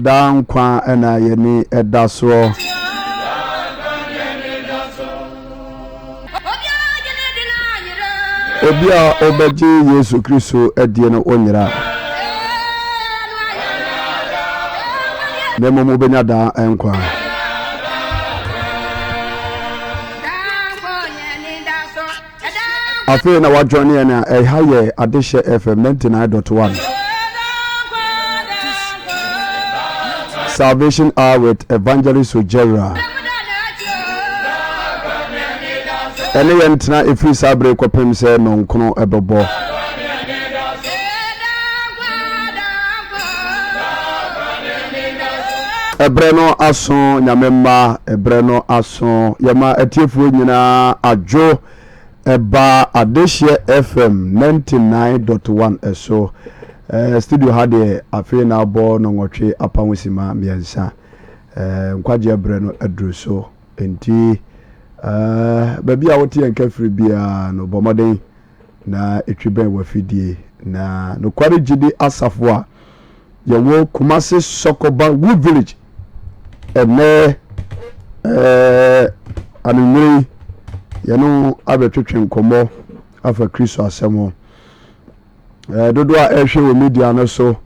Daa nkwa na yɛni da soɔ. Obi a ɔbɛgye Yesu Kristo adie no ɔnyera, na mmom wobɛnya daa nkwa. Afei na wadwɔne yɛn a ɛha yɛ Adehyɛ FM 99.1. Salvation Hour with Evangelist Ojera. Ɛne yɛn tena ɛfiri saa bere kɔpem sɛ nɔnkono ɛbɛbɔ. Ɛberɛ no aso nyame mma ɛberɛ no aso yɛma atiefoɔ nyinaa adwo ɛba Adehyeɛ FM 99.1 ɛso eh, studio ha deɛ afei na abɔ nɔnwɔtwe apahosima mmiɛnsa eh, nkwagyeɛ berɛ no aduru so nti eh, baabi a wote yɛn kafiri biara no bɔ mmɔden na ɛtwi bɛn w'afidie na nokware gyidi asafo a yɛwɔ Kumasi Sɔkɔba Wood Village ɛnɛ ɛɛ anwummere yi yɛne abɛtwetwe nkɔmmɔ afa Kristo asɛm ho. Ɛɛ dodoɔ a ɛrehwɛ wɔ media no so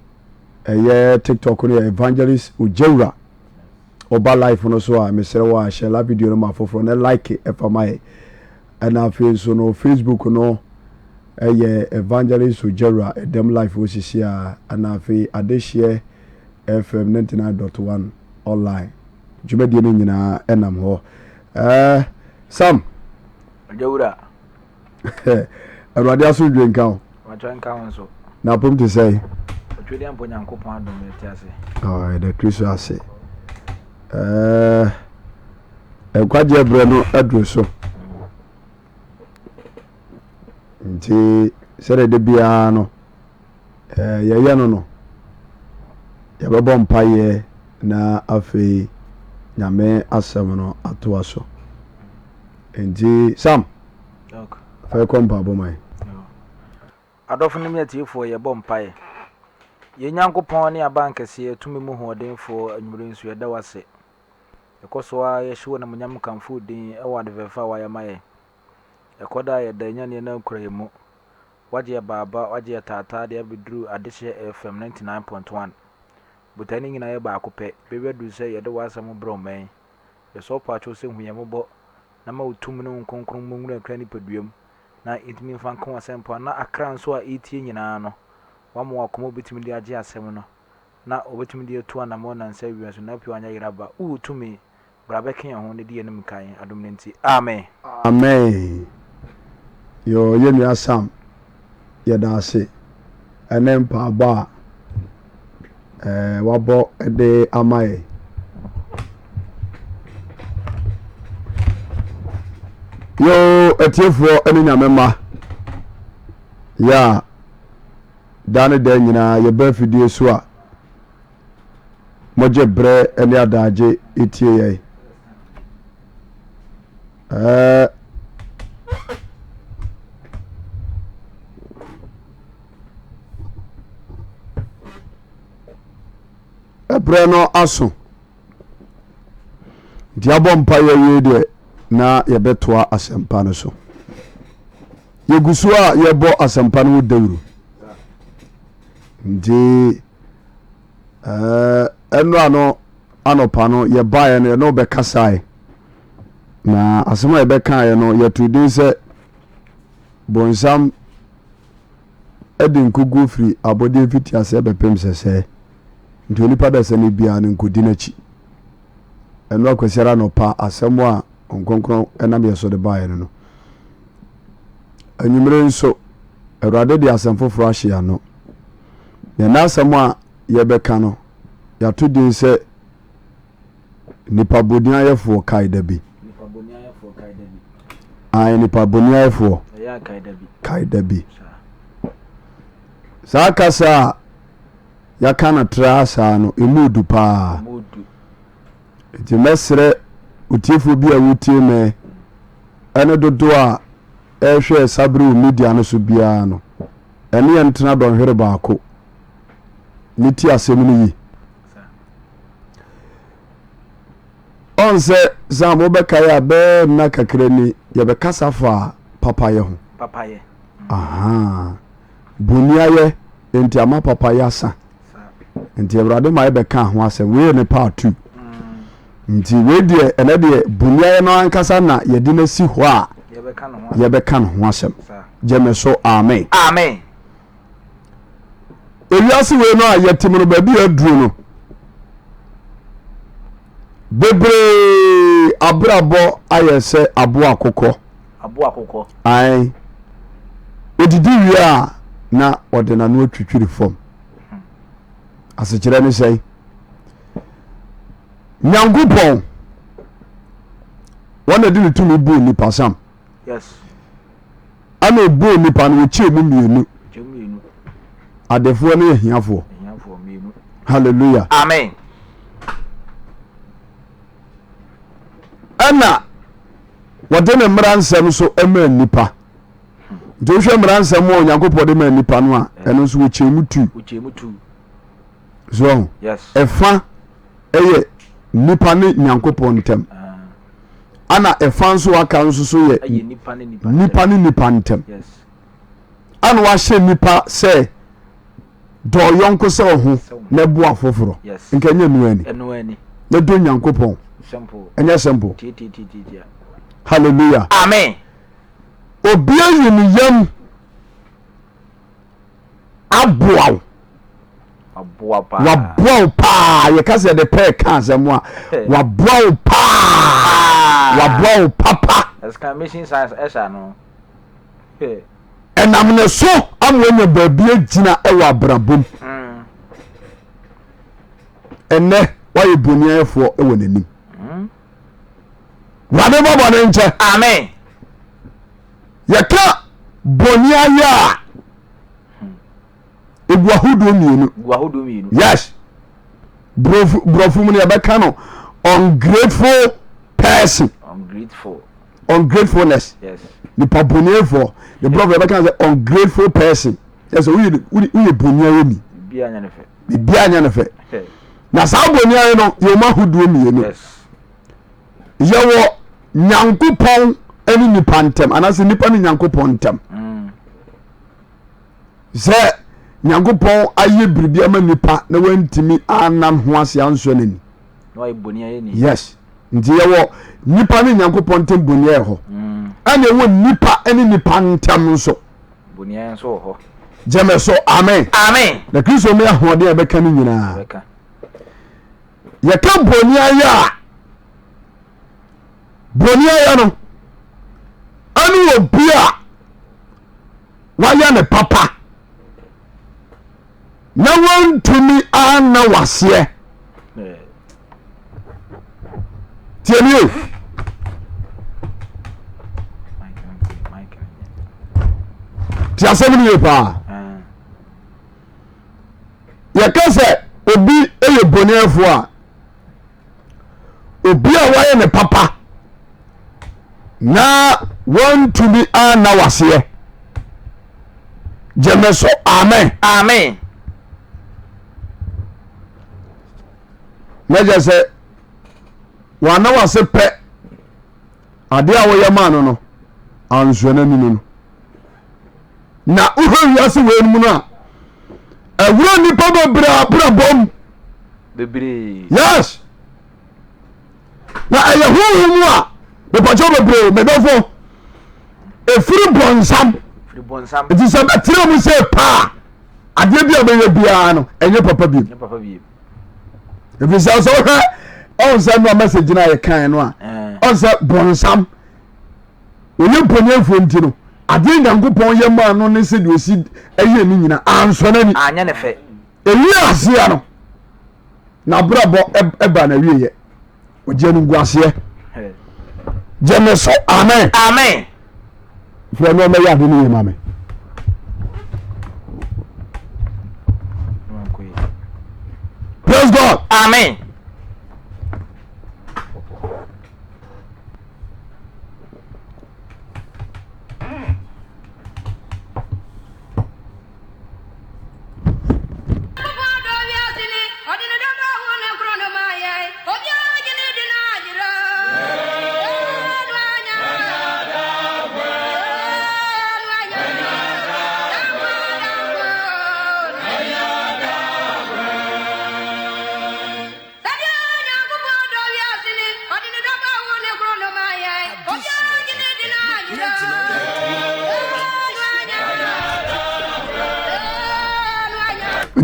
ɛyɛ TikTok no yɛ Evangelist Ogyawura ɔba live no so a mesrɛ wɔ a hyɛ la video no ma afoforɔ na like ɛfa ma yɛ. Ɛna afei nso no Facebook no ɛyɛ Evangelist Ogyawura ɛdɛm life wɔ sisi a ɛna afei Adehyeɛ FM 99.1 online dwumadie no nyinaa ɛnam hɔ. Ɛɛ Sam. Ogyawura. Awurade asomdwe nka wo. Wɔatwa nka wo nso. Na apom te sɛn? Otwedeɛ mpo Nyankopɔn adom yɛte ase. Ɔ yɛda Kristo ase. Ɛɛ. Nkwagyeɛ berɛ no aduru so. Nti sɛdeɛ da biara no yɛyɛ no no, yɛbɛbɔ mpaeɛ na afei Nyame asɛm no atoa so. Nti Sam, fa yɛkɔ mpaebɔ ma yɛn. Adɔfo nom ne atiefoɔ yɛbɔ mpaeɛ. Yɛn Nyankopɔn ne Abankɛseɛ, tumi mu hoɔdenfoɔ, anwumerɛ nso yɛda wo ase. Yɛkɔ so ara yɛhyɛ wo animuonyam kamfo wo din wɔ ade fɛfɛ a woayɛ ama yɛn. Ɛkɔ da a yɛda anya nneɛma akura yɛn mu. Woagye yɛn baaba, woagye yɛn taataa de abɛduru Adehyeɛ FM 99.1. Botae no nyinaa yɛ baako pɛ, bere aduru sɛ yɛde w'asɛm brɛ ɔman yi. Yɛsrɛ wo pakyɛw sɛ hu yɛn mmɔbɔ na ma wo tumi ne wo nkronkron mmɔ nwura nkra nipadua mu na yɛntumi mfa nka w'asɛmpa na akra nso a ɛretie nyinaa no, woama wɔn akoma a wɔbɛtumi de agye asɛm no. na wɔbɛtumi de atu anammɔn nnansa awia nso, na afei wanyɛ yera ba. Wowɔ tumi, bra bɛka yɛn ho na di yɛn anim kan, adom no nti. Amen. Amen yoo yɛ nua Sam yɛda ase ɛne mpaabɔ a ɛɛ wabɔ de ama yɛ. Yoo atiefoɔ ɛne nyame mma yɛ a. Daa ne daa nyinaa yɛba afidie so a, mogye berɛ ne adaagye tie yɛn. Ɛɛ ɛberɛ no aso nti abɔ mpa yɛwie deɛ na yɛbɛtoa asɛmpa no so. Yɛgu so a yɛbɔ asɛmpa no ho dawuro. Nti ɛnora no anɔpa no yɛbaeɛ no yɛne wobɛkasae na asɛm a yɛbɛkaeɛ no yɛtoo din sɛ bonsam de nkoguo firi abɔdeɛ mfitiaseɛ bɛpem sɛsɛɛ nti onipa dasani biara no nkɔdi n'akyi. Ɛno akwasiara anɔpa asɛm a Honhom Kronkron nam yɛ so de baeɛ no no. Anwummere nso, Awurade de asɛm foforɔ ahyɛ yɛn ano. Na ɛnɛ asɛm a yɛbɛka no, yɛato din sɛ Nnipa Boniayɛfoɔ Kae Da Bi. Ae, nnipa boniayɛfoɔ kae da bi. Saa kasa a yɛaka no tra saa no, emu du paa. Nti mɛsrɛ otiefoɔ bi a wotie me ɛne dodoɔ a ɛrehwɛ saa bere wɔ media no so biara no, ɛne yɛn ntena dɔnhwere baako ne ti asɛm no yi. Ɔn sɛ Sam wobɛkae a bɛɛ nna kakra ni yɛbɛkasa faa papayɛ ho. Papayɛ. Ahaa. Boniayɛ nti ama papayɛ asa. Nti Awurade ma yɛbɛka ho asɛm. Wei yɛ ne part 2. Nti wei deɛ ɛnɛ deɛ boniayɛ no ankasa na yɛde no asi hɔ a yɛbɛka ne ho asɛm. Gyeme so amen. Amen. Ewiase wei no a yɛte mu no baabi a aduro no bebree abrabɔ ayɛ sɛ aboa akokɔ. Aboa akokɔ. Ae. Odidi wie a na ɔde n'ano atwitwiri fam. Asekyerɛ ne sɛn? Nyankopɔn wɔn na de ne tumi buu nipa sam. Yes. Ɛna ɔbɔɔ nipa no wɔkyɛɛ mu mmienu. Adefoɔ ne ahiafoɔ. Hallelujah. Amen. Ɛna wɔde ne mmara nsɛm so ɛma nipa. Nti wohwɛ mmara nsɛm a Onyankopɔn de ma nipa no a ɛno nso wɔkyɛɛ mu tu. So ɛfa ɛyɛ nipa ne Nyankopɔn ntam. Ana ɛfa nso aka nso so yɛ nipa ne nipa ntam. Ana wahyɛ nipa sɛ dɔ ɔyɔnko sɛ ɔho na ɛboa foforɔ. Nka ɛnyɛ ɛno ani. Na dɔ Nyankopɔn. Ɛnyɛ simple. Hallelujah. Amen. Obi ayi ne yam aboa wo. Waboa paa. Waboa wo paa. Yɛka sɛ yɛde pɛɛ ka asɛm a, waboa wo paa. Waboa wo papa. Exclamation signs ɛhyɛ ano. Ɛnam ne so ama wanya baabi agyina wɔ abrabɔ mu. Mm. Ɛnɛ wayɛ boniayɛfoɔ wɔ n'anim. Mm. Wurade bɔ bɔne nkyɛ. Amen. Yɛka boniayɛ a egu ahodoɔ mmienu. Gu ahodoɔ mmienu. Yes. Borɔfo mu no yɛbɛka no ungrateful person. Ungrateful. Ungratefulness. Yes. Nipa boniɛfoɔ. Ne borɔfo yɛbɛka sɛ ungrateful person. Yɛ sɛ woyɛ woyɛ boniayɛ ni. Biribiara nyɛ ne fɛ. Biribiara nyɛ ne fɛ. Na saa boniayɛ no yɛ wɔn ahodoɔ mmienu. Yes. Yɛwɔ Nyankopɔn ne nipa ntɛm anaasɛ nipa ne Nyankopɔn ntɛm. Mm. Sɛ Nyankopɔn ayɛ biribi ama nipa na wantumi anam ho ase ansɔ n'ani. Yes. Nti yɛwɔ nipa ne Nyankopɔn ntɛm boniayɛ hɔ. Mm. Ɛna ɛwɔ nipa ne nipa ntɛm nso. Boniayɛ nso wɔ hɔ. Gyeme so amen. Amen. Na Kristo mi ahoɔden a ɛbɛka no nyinaa. Yɛka boniayɛ a boniayɛ no ɛne obi a wayɛ ne papa na wantumi anna waseɛ tiɛnie ti asɛm no yie paa yɛka sɛ obi yɛ boniɛfoɔ a obi a wayɛ ne papa na wantumi anna waseɛ gyeme so amen amen na kyɛ sɛ wanna wase pɛ adeɛ a woyɛ maa no no ansoɛ no ani no no na wohwɛ wiase wei no mu no a ɛwura nnipa bebree abrabɔ mu bebree yes na ɛyɛ honhom mu a mepɔkyɛw bebree medɔfo ɛfiri bɔnsam firi bɔnsam nti sɛ bɛtena mu sɛ paa adeɛ bi a bɛyɛ biara no ɛnyɛ papa bio nyɛ papa biem ɛfiri sɛ sɛ wohwɛ ɔn sɛ no a message no a yɛkae no a ɔn sɛ bɔnsam ɔyɛ mpɔnyɛfoɔ nti no adeɛ nyankopɔn yɛ maa no ne sɛdeɛ ɔsi ɛyɛ ne nyina ansɔ n'ani anyɛ ne fɛ ɛwie aseɛ no n'abrabɔ ɛba na wieɛ ɔgye animguaseɛ gye me so amen amen frɛ no ɔmɛyɛ ade no yɛ ma me praise God amen.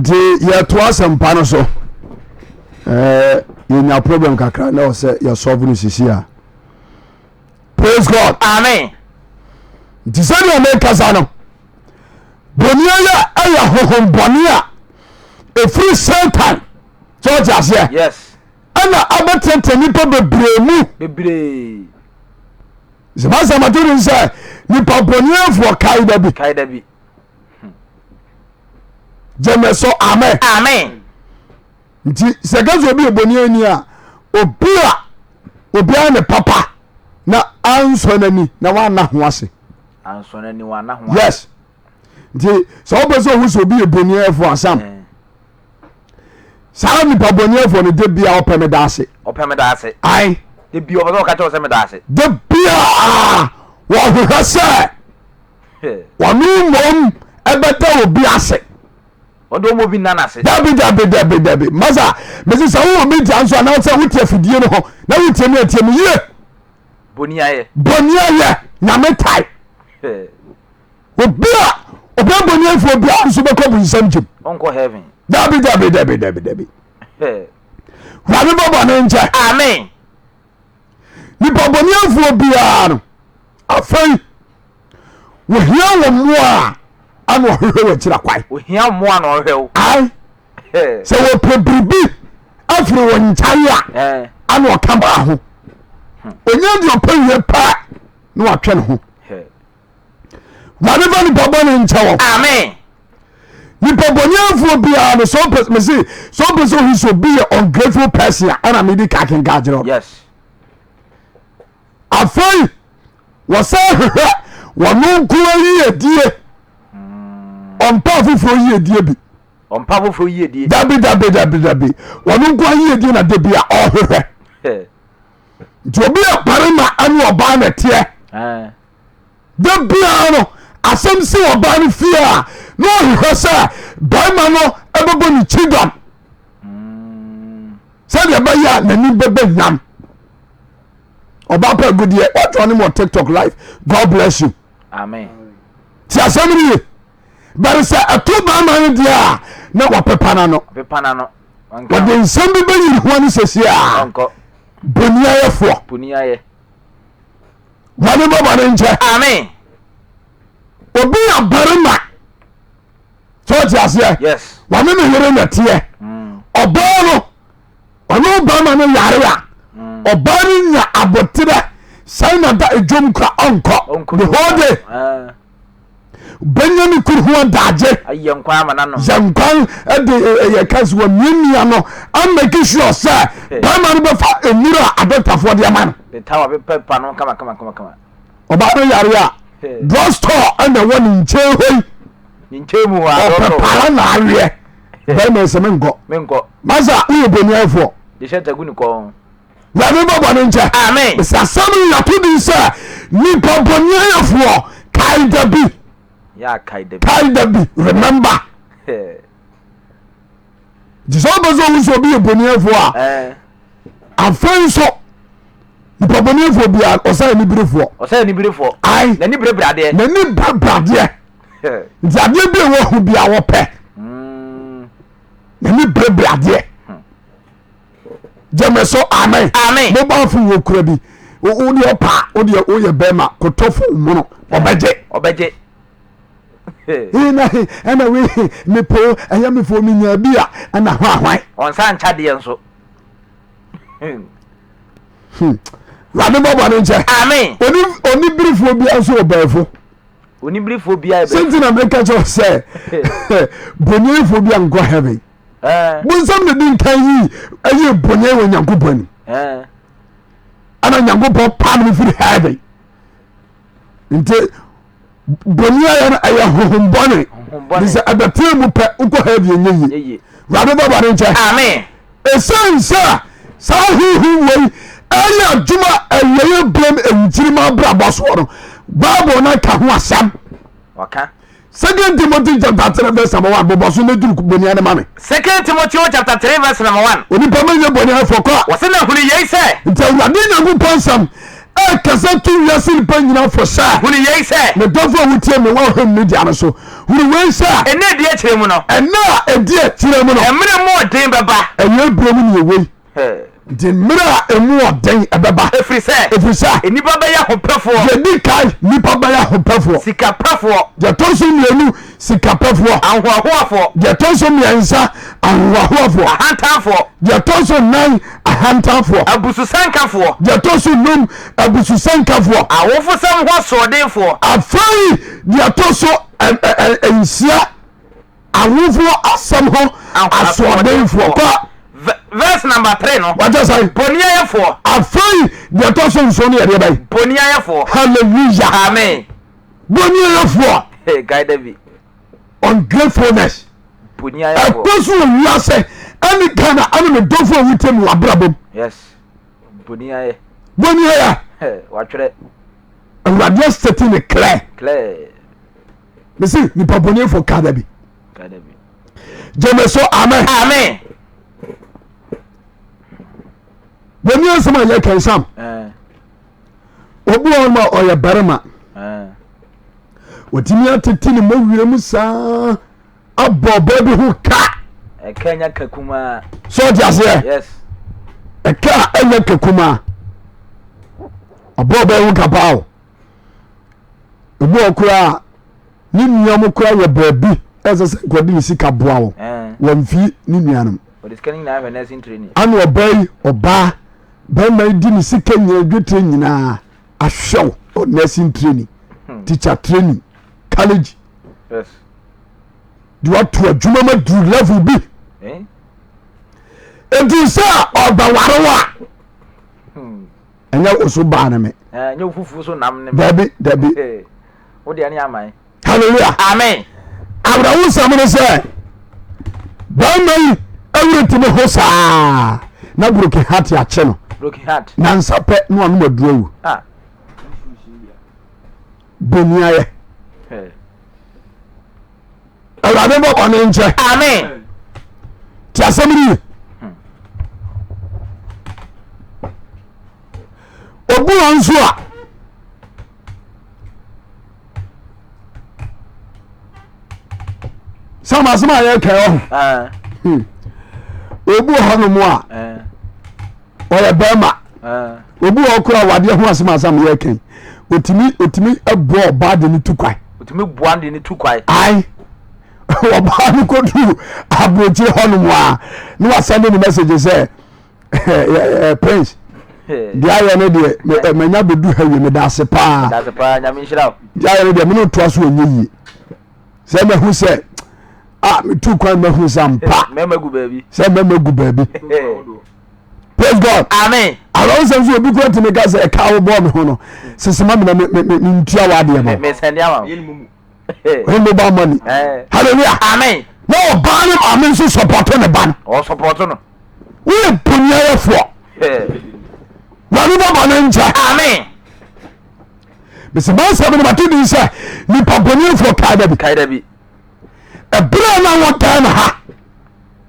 Nti yɛtoa asɛmpa no so. Ɛɛ yɛnya problem kakra na ɔsɛ yɛsɔfo no sisi a. Praise God. Amen. Nti sɛdeɛ mekasa no, bonia yɛ ɛyɛ honhom bɔne a ɛfiri Satan sɛ ɔte aseɛ. Yes. Ɛna abɛtɛntɛn nipa bebree mu. Bebree. Sɛ mato ne sɛ nipa bɔneɛfoɔ kae da bi. Kae da bi. Gyeme so amen. Amen. Nti sɛ ka sɛ obi yɛ bɔneɛni a obi a obiara ne papa na ansɔ n'ani na wanna ho ase. Ansɔ n'ani wanna ho ase. Yes. Nti sɛ wopɛ sɛ ohu sɛ obi yɛ bɔneɛfoɔ asam. Eh. Saa nipa bɔneɛfoɔ no da bia ɔpɛ me da ase. Ɔpɛ me da ase. Ae. Da bia ɔpɛ sɛ ɔka kyerɛ sɛ me da ase. Da bia wɔhwehwɛ sɛ wɔno mmom ɛbɛda obi ase. Wɔn de wɔn obi nna n'ase. Dabi dabi dabi dabi masa mesi sɛ wowɔ media nso anaasɛ wote afidie no ho na wotie me atie me yie. Boniayɛ. Boniayɛ nyame tae. Obi a ɔbɛ boniayɛfoɔ biara nso bɛkɔ bonsam gyem. Ɔnkɔ heaven. Dabi dabi dabi dabi dabi. Wurade bɔ bɔne nkyɛ. Amen. Nipa boniayɛfoɔ biara no afei wɔhia wɔ mmoa a ana ɔhwehwɛ wɔ akyira kwan. Ohia mmoa na ɔhwehwɛ wo. Ae. Sɛ wɔpɛ biribi afiri wɔ nkyɛn a ana ɔka baa ho. Onya deɛ ɔpɛ wie pɛ na watwe ne ho. Wurade fa nipa bɔne nkyɛ wɔn. Amen. Nipa bɔneɛfoɔ biara no sɛ ɔpɛ mese sɛ ɔpɛ sɛ ohu sɛ obi yɛ ungrateful person a ɛna mede ka kenka akyerɛ wo. Yes. Afei wɔsɛ hwehwɛ wɔno nko yiedie ɔmpa afoforɔ yiedie bi. Ɔmpa afoforɔ yiedie. Dabi dabi dabi dabi wɔno nko yiedie na da bi a ɔhwehwɛ. Nti obi yɛ barima ɛne ɔbaa na ɛteɛ. Da biara no asɛm si ɔbaa no fie a na ɔhwehwɛ sɛ barima no ɛbɛbɔ ne kyidɔm sɛdeɛ ɛbɛyɛ a n'ani bɛbɛ nyam. Ɔbaa pɛ agudeɛ wɔtɔ ne mu wɔ tiktok live God bless you. Amen. Ti asɛm no ye bɛre sɛ ɛto barima no deɛ a na wapepa n'ano. Wɔde nsɛm bi bɛyiri ho ano sɛsie a boniayɛfoɔ. Boniayɛ. Wade bɔ bɔne nkyɛ. Amen. Obi yɛ barima sɛ ɔte aseɛ. Yes. Wɔne ne yere na teɛ. Ɔbaa no ɔne barima no yare a ɔbaa no nya aboterɛ sɛn na da edwom kora ɔnkɔ the whole day. Ah. Bɛnya ne kuru ho adagye. Ayɛ nkwan ama n'ano. Yɛ nkwan de yɛ kasi wɔ miamia no amaki sure sɛ bɛrima no bɛfa nnuru a adɔktafoɔ de ama no. De tawa bɛpɛ pa no kama kama kama kama. Ɔbaa no yare a drug store ɛna ɛwɔ ne nkyɛn hɔ yi. Ne nkyɛn mu hɔ a ɔpɛ para na aweɛ. Bɛrima sɛ menkɔ. Menkɔ. Masa woyɛ boniafoɔ. De hyɛ tagu ne kɔn. Nyame bɔ bɔne nkyɛ. Amen. Sɛ asɛm no yɛato din sɛ nipa bɔneayɛfoɔ kae da bi. Yɛ kae da bi. Kae da bi remember. Nti sɛ wopɛ sɛ ohu sɛ obi yɛ bɔneɛfoɔ a eh. afei nso nipa bɔneɛfoɔ biara ɔsɛ aniberefoɔ. Ɔsɛ aniberefoɔ. Ae. N'ani berebere adeɛ. N'ani berebere adeɛ. Nti adeɛ bi a ɛwɔ ho biara wɔpɛ. N'ani berebere adeɛ. Gyeme so amen. Amen. Mobile phone wɔ kura bi. Wo deɛ ɔpa wo deɛ woyɛ bɛrima kɔtɔ phone mono ɔbɛgye. Ɔbɛgye. Ee na he ɛna wei he mepɛ o ɛyɛ me fo menya bi a ɛna ho ahwan. Ɔnsa nkyɛ adeɛ nso. Hmm. Wurade bɔ bɔne nkyɛ. Amen. Oni onibirifoɔ biara nso wɔ bɛɛfo. Onibirifoɔ biara bɛɛfo. Sɛnti na meka kyerɛ sɛ bɔneyɛfoɔ bi ankɔ heaven. Bonsam na di nkan yi ɛyɛ bɔne wɔ Nyankopɔn anim. Ɛna Nyankopɔn pam no firi heaven. Nti bɔne ayɛ no ɛyɛ honhom bɔne. Ne sɛ ɛbɛtena mu pɛ wokɔ heaven ɛnyɛ yie. Wurade bɔ bɔne nkyɛ. Amen. Ɛsiane sɛ saa honhom wei ɛyɛ adwuma awieɛ berɛm nkyirima abrabɔ soɔ no Bible no ka ho asɛm. Ɔka. Second Timothy chapter 3 verse number 1 bɔbɔ so ne duru bonia ne ma me. Second Timothy chapter 3 verse number 1. Onipa ma nyɛ bɔne afɔ kɔ. Wɔsɛ na hunu yei sɛ. Nti Awurade Nyankopɔn nsɛm. Ɛkasa to wiase nnipa nyina fo sɛ. Hunu yei sɛ. Me dɔfo a wotie me wɔ home media no so, hunu wei sɛ. Nna a ɛdi akyire mu no. Nna a ɛdi akyire mu no. Mmerɛ mu ɔden bɛba. Ɛyɛ berɛ mu ne yɛwɔ yi. Nti mmerɛ a ɛmu ɔden ɛbɛba. Ɛfiri sɛ. Ɛfiri sɛ. Nnipa bɛyɛ ahopɛfoɔ. Deɛ ɛdi kan, nnipa bɛyɛ ahopɛfoɔ. Sikapɛfoɔ. Deɛ ɛtɔ so mmienu, sikapɛfoɔ. Ahohoahoafoɔ. Deɛ ɛtɔ so mmiɛnsa, ahohoahoafoɔ. Ahantanfoɔ. Deɛ ɛtɔ so nnan, ahantanfoɔ. Abususɛnkafoɔ. Deɛ ɛtɔ so num, abususɛnkafoɔ. Awofosɛm ho asoɔdenfoɔ. Afei deɛ ɛtɔ so nsia, awofoɔ asɛm ho asoɔdenfoɔ. Kɔ. Verse number 3 no. Wagye sɛn? Boniayɛfoɔ. Afei deɛ ɛtɔ so nson no yɛ deɛ bɛn? Boniayɛfoɔ. Hallelujah. Amen. Boniayɛfoɔ. Hey, guy David. Ungratefulness. Boniayɛfoɔ. Ɛkɔ so wɔ wiase ɛne Ghana ɛne me dɔfo a wotie mu abrabɔ mu. Yes. Boniayɛ. Boniayɛ. Watwerɛ. Awurade asɛti ne clear. Clear. Mesi nipa boniefo ka da bi. Gyeme so amen. Amen. Boni asɛm a yɛ kɛnsam. Obi wɔ ma ɔyɛ barima. Wɔtumi atete ne mmɔwerɛ mu saa abɔ ɔbaa bi ho ka. Ɛka nya ka kumaa. Sɛ ɔte aseɛ. Yes. Ɛka a ɛnyɛ ka kumaa. Ɔbɔ ɔbaa ho ka paa o. Obi wɔ koraa ne nua mo koraa wɔ baabi ɛsɛ sɛ nkɔde ne sika boa wɔn. Wɔn fi ne nuanom. Ana ɔbaa yi ɔbaa bɛrima yi di ne sika nyinaa dwetire nyinaa ahwɛw nursing training hmm. teacher training college de wato adwuma ma duru level bi eh? nti sɛ ɔbɛware wo a hmm. Ɛnyɛ wo so baa ne me. Eh, ɛnyɛ wo fufuo so nam ne me. Dabi dabi. Wo deɛ ne aman. Hallelujah. Amen. Awerɛhosɛm ne sɛ bɛrima yi awura tumi ho saa na broken heart akye no. Broken heart. Nansa pɛ na ɔnom aduru awu. Ah. Boniayɛ. Awurade bɔ bɔne nkyɛ. Amen. Ti asɛm no ye. Obu wɔn nso a sɛ ma asɛm a yɛka ɔ ah. obu wɔ hɔnom a ɔyɛ bɛrima obi wɔ kora awadeɛ ho asɛm asɛm yɛ kɛn otumi otumi boa ɔbaa de ne tu kwan. Otumi boa de ne tu kwan. Ayi ɔbaa no kɔduru aburokyire hɔnom a na wasɛnde ne message sɛ ɛɛ prince deɛ ayɛ no deɛ manya bɛdu ha wie meda ase paa deɛ ayɛ no deɛ mene toa so ɛnyɛ yie sɛ mahu sɛ a metu kwan mahu sɛ ampa sɛ mɛma gu baabi praise god amen awɔnsɛm sɛ obi kura tumi ka sɛ ɛka wo bɔɔ me ho no sesema mena mentua w'adeɛ ma wo mobile money eh. hallelujah amen na ɔbaa ne maame nso sɔpɔto ne ba no ɔsɔpɔto no woyɛ boniayɛfoɔ w'ano bɔbɔ ne nkyɛ amen mesɛ mansɛm no mato din sɛ nipa bɔnefoɔ kae da bi kae da bi ɛberɛ na wɔ Ghana ha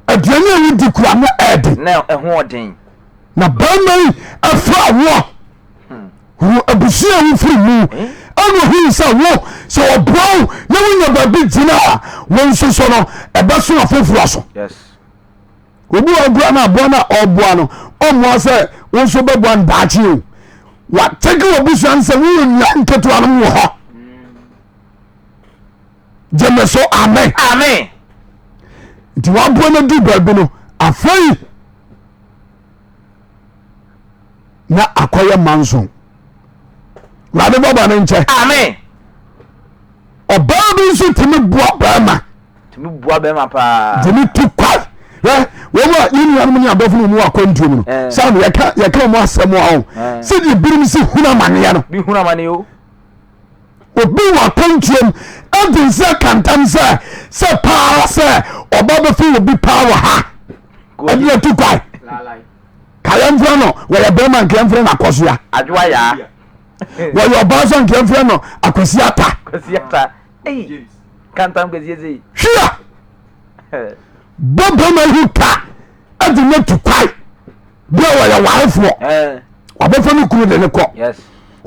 aduane a wodi kura na ɛɛden na ɛho ɔden na bɛrima yi ɛfra woɔ hmm. abusua a wofiri mu eh? ɛna ohun sɛ wo sɛ ɔboa wo na wonya baabi gyina a wo nso so no ɛbɛso afoforɔ so obi wɔ nkura no aboa no a ɔboa no ɔmmoa sɛ wo nso bɛboa no daakye o wateke wɔ busua no sɛ wowɔ nua nketewa no wɔ hɔ gyeme so amen amen nti waboa no du baabi no afei na akɔyɛ manson wurade bɔbɔ ne nkyɛ amen ɔbaa bi nso tumi boa bɛrima tumi boa bɛrima paa tumi tu kwae ɛ wɔn a yɛn nuanom ne adɔfo no mu akwantuo mu no eh. saa no yɛka yɛka wɔn asɛm a o eh. sɛdeɛ binom si hunu amaneɛ no bi hunu amaneɛ o Obi wɔ akwantuom adi nsa ka ntam sɛ sɛ paa sɛ ɔba bɛfi obi paa wɔ ha ɛde atu kwae ka yɛmfrɛ no wɔyɛ bɛrima nka yɛmfrɛ no akɔsoa wɔyɛ ɔbaa sɛ nka yɛmfrɛ no akwasi ata hwia bɔ bɛrima ho ka ɛde no atu kwae berɛ wɔyɛ warefoɔ. Wabɛfa ne kunu de ne kɔ.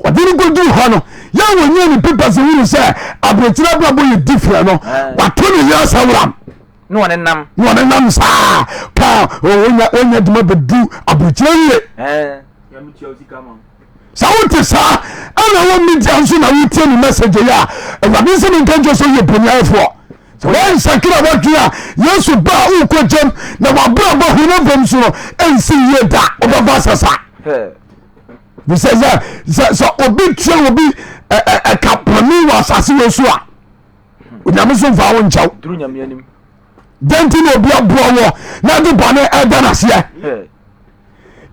Ɔde no kɔduru hɔ no, yɛ wɔnyɛ ne papers hunu sɛ aburokyerɛ abrabɔ yɛ different no, wato ne yere asɛ wuram. Na ɔne nam. Na ɔne nam saa kaa ɔnya ɔnya adwuma bɛdu aburokyerɛ yie. Sɛ wote saa ɛna wɔ media nso na wotie ne message yi a, Awurade nsɛm nka nkyerɛ sɛ woyɛ boniayɛfoɔ. Sɛ woansakra w'adwene a, Yesu ba a wokɔ gyam na w'abrabɔ honam fam so no ɛnsi yie da, wobɛba sasa. Bisɛ sɛ sɛ sɛ obi tua obi ɛka pɔne wɔ asase wɔ so a, Onyame so mfa wo nkyɛw. Dɛn nti na obi aboa wɔ na de bɔne ɛda n'aseɛ?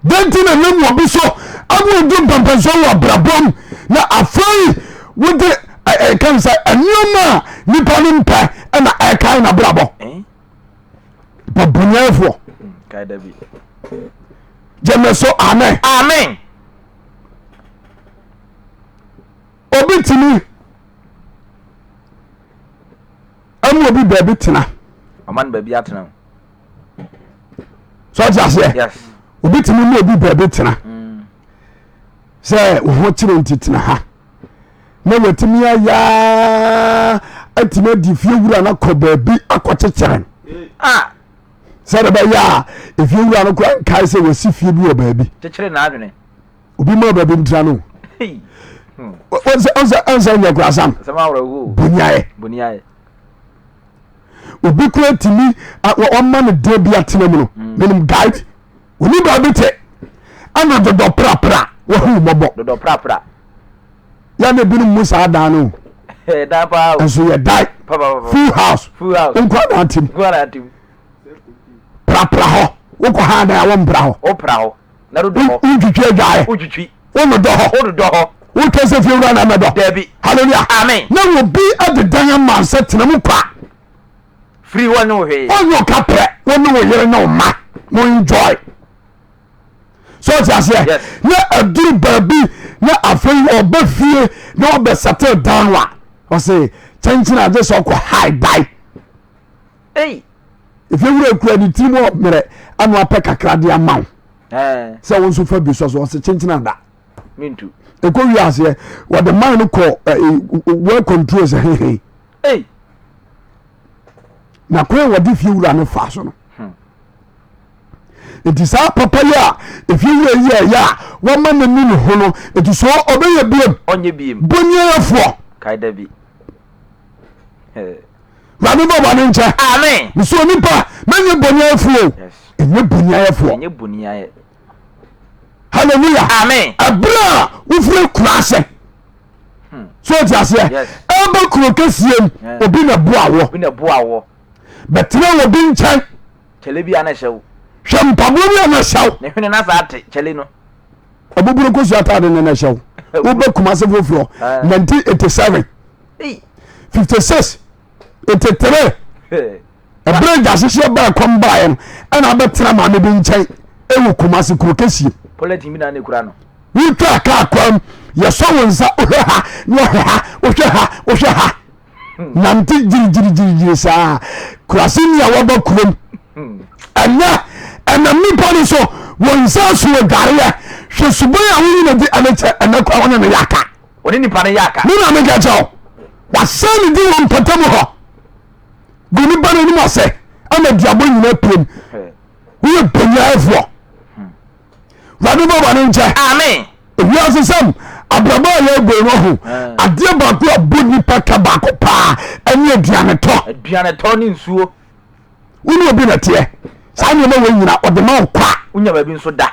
Dɛn nti na nam wɔ bi so ama odu mpɛmpɛnsoɔ wɔ abrabɔm na afei wode ɛka sɛ nneɛma a nipa no mpɛ ɛna ɛkae n'abrabɔ bɔbɔnyɛfoɔ gyeme so amen. Amen. Obi tumi ɛmu obi baabi tena. Ɔma no baabi atena. Sɛ ɔte aseɛ obi tumi mu obi baabi tena mm. sɛ wo ho kyerɛ nti tena ha na watumi ayaa atumi adi fie wura no akɔ baabi akɔkyekyere no ah. sɛde bɛyɛ a efie wura no kora nkae sɛ wɔsi fie bi wɔ baabi obi ma baabi ntena no ɔnsɛ nyɛ kora sam boniayɛ obi kura tumi ɔma no dan bi atena mu no mm. menim guide oni baabi te ɛna dodɔ prapra wahu mmɔbɔ dodɔ prapra yɛne ebinom mu saa dan no nso yɛ dan full house nkɔ dan tim prapra hɔ wokɔ ha dan a wɔmpra hɔ wontwitwi adwaeɛ wonodɔ hɔ wotwa sɛ fie wura na mɛdɔ halleluya amen na obi de dan ama sɛ tena mu kwa firi hɔ ne wo hwee ɔnyɛ ɔka prɛ wo ne wo yere ne wo ma mo enjoy so ɔte aseɛ Yes. na aduru baabi na afei ɔba fie na ɔbɛ settle down a ɔse kyɛnkyɛn agye sɛ ɔkɔ high die Ei. Efie wura kura ne tirim ɔmmerɛ ano apɛ kakra de ama wo sɛ wo nso fa bi sɔ so ɔse kyenkyen ada Mentu. Ɛkɔ wie aseɛ wɔde man no kɔ well control sɛ hehe. Ei. Na kwan a wɔde fie wura no fa so no. Hmm. Nti saa papa yi a efie wura yi ɛyɛ a wɔma n'ani ne ho no nti so ɔbɛyɛ biem. Ɔnyɛ biem. Boniayɛfoɔ. Kae da bi. Wurade bɔ bɔne nkyɛ. Amen. Mesɛ onipa mɛnyɛ boniayɛfoɔ o. Ɛnyɛ boniayɛfoɔ. Ɛnyɛ boniayɛ. Hallelujah. Amen. Ɛberɛ a wofiri kura ase. Hmm. So ɔte aseɛ. Ɛbɛ kuro kɛseɛ mu obi na boa wɔ. Obi na boa wɔ. Bɛtena wɔ bi nkyɛn. Kyɛlɛ bi a na ɛhyɛ wo. Hwɛ mpaboa bi a na ɛhyɛ wo. Ne hwene na saa te kyɛlɛ no. Ɔboboro kosua ataade na na ɛhyɛ wo. Wobɛ Kumase foforɔ 1987. 56 83 ɛberɛ gya hyehyeɛ baa kɔm baeɛ no ɛna abɛtena maame bi nkyɛn ɛwɔ Kumase kuro kɛsie wotwa kaa kwam yɛsɔ wo nsa wohwɛ ha na wɔhwɛ ha wohwɛ ha wohwɛ ha hmm. nante gyirigyirigyirigyiri saa kurase ni a wɔba kurom hmm. ɛnɛ ɛnam nipa no so wɔn nsa so adwareɛ hwɛ suban a wonyi na di ɛne kyɛ ɛnɛ kora wɔne no yɛ aka Wɔne nipa no yɛ aka. Me na meka kyerɛ wo wasɛn ne din wɔ mpɔtam hɔ gu nipa no anim ase ama duabɔ nyina piem woyɛ bɔnyaafoɔ wurade bɔ bɔne nkyɛ amen ewiase sɛm abrabɔ a yɛbɔ no ho adeɛ baako a bɔ nipa ka baako paa ɛne aduanetɔ aduanetɔ ne nsuo wone obi na teɛ saa nneɛma wɔ nyina ɔde ma wo kwa wonya baabi nso da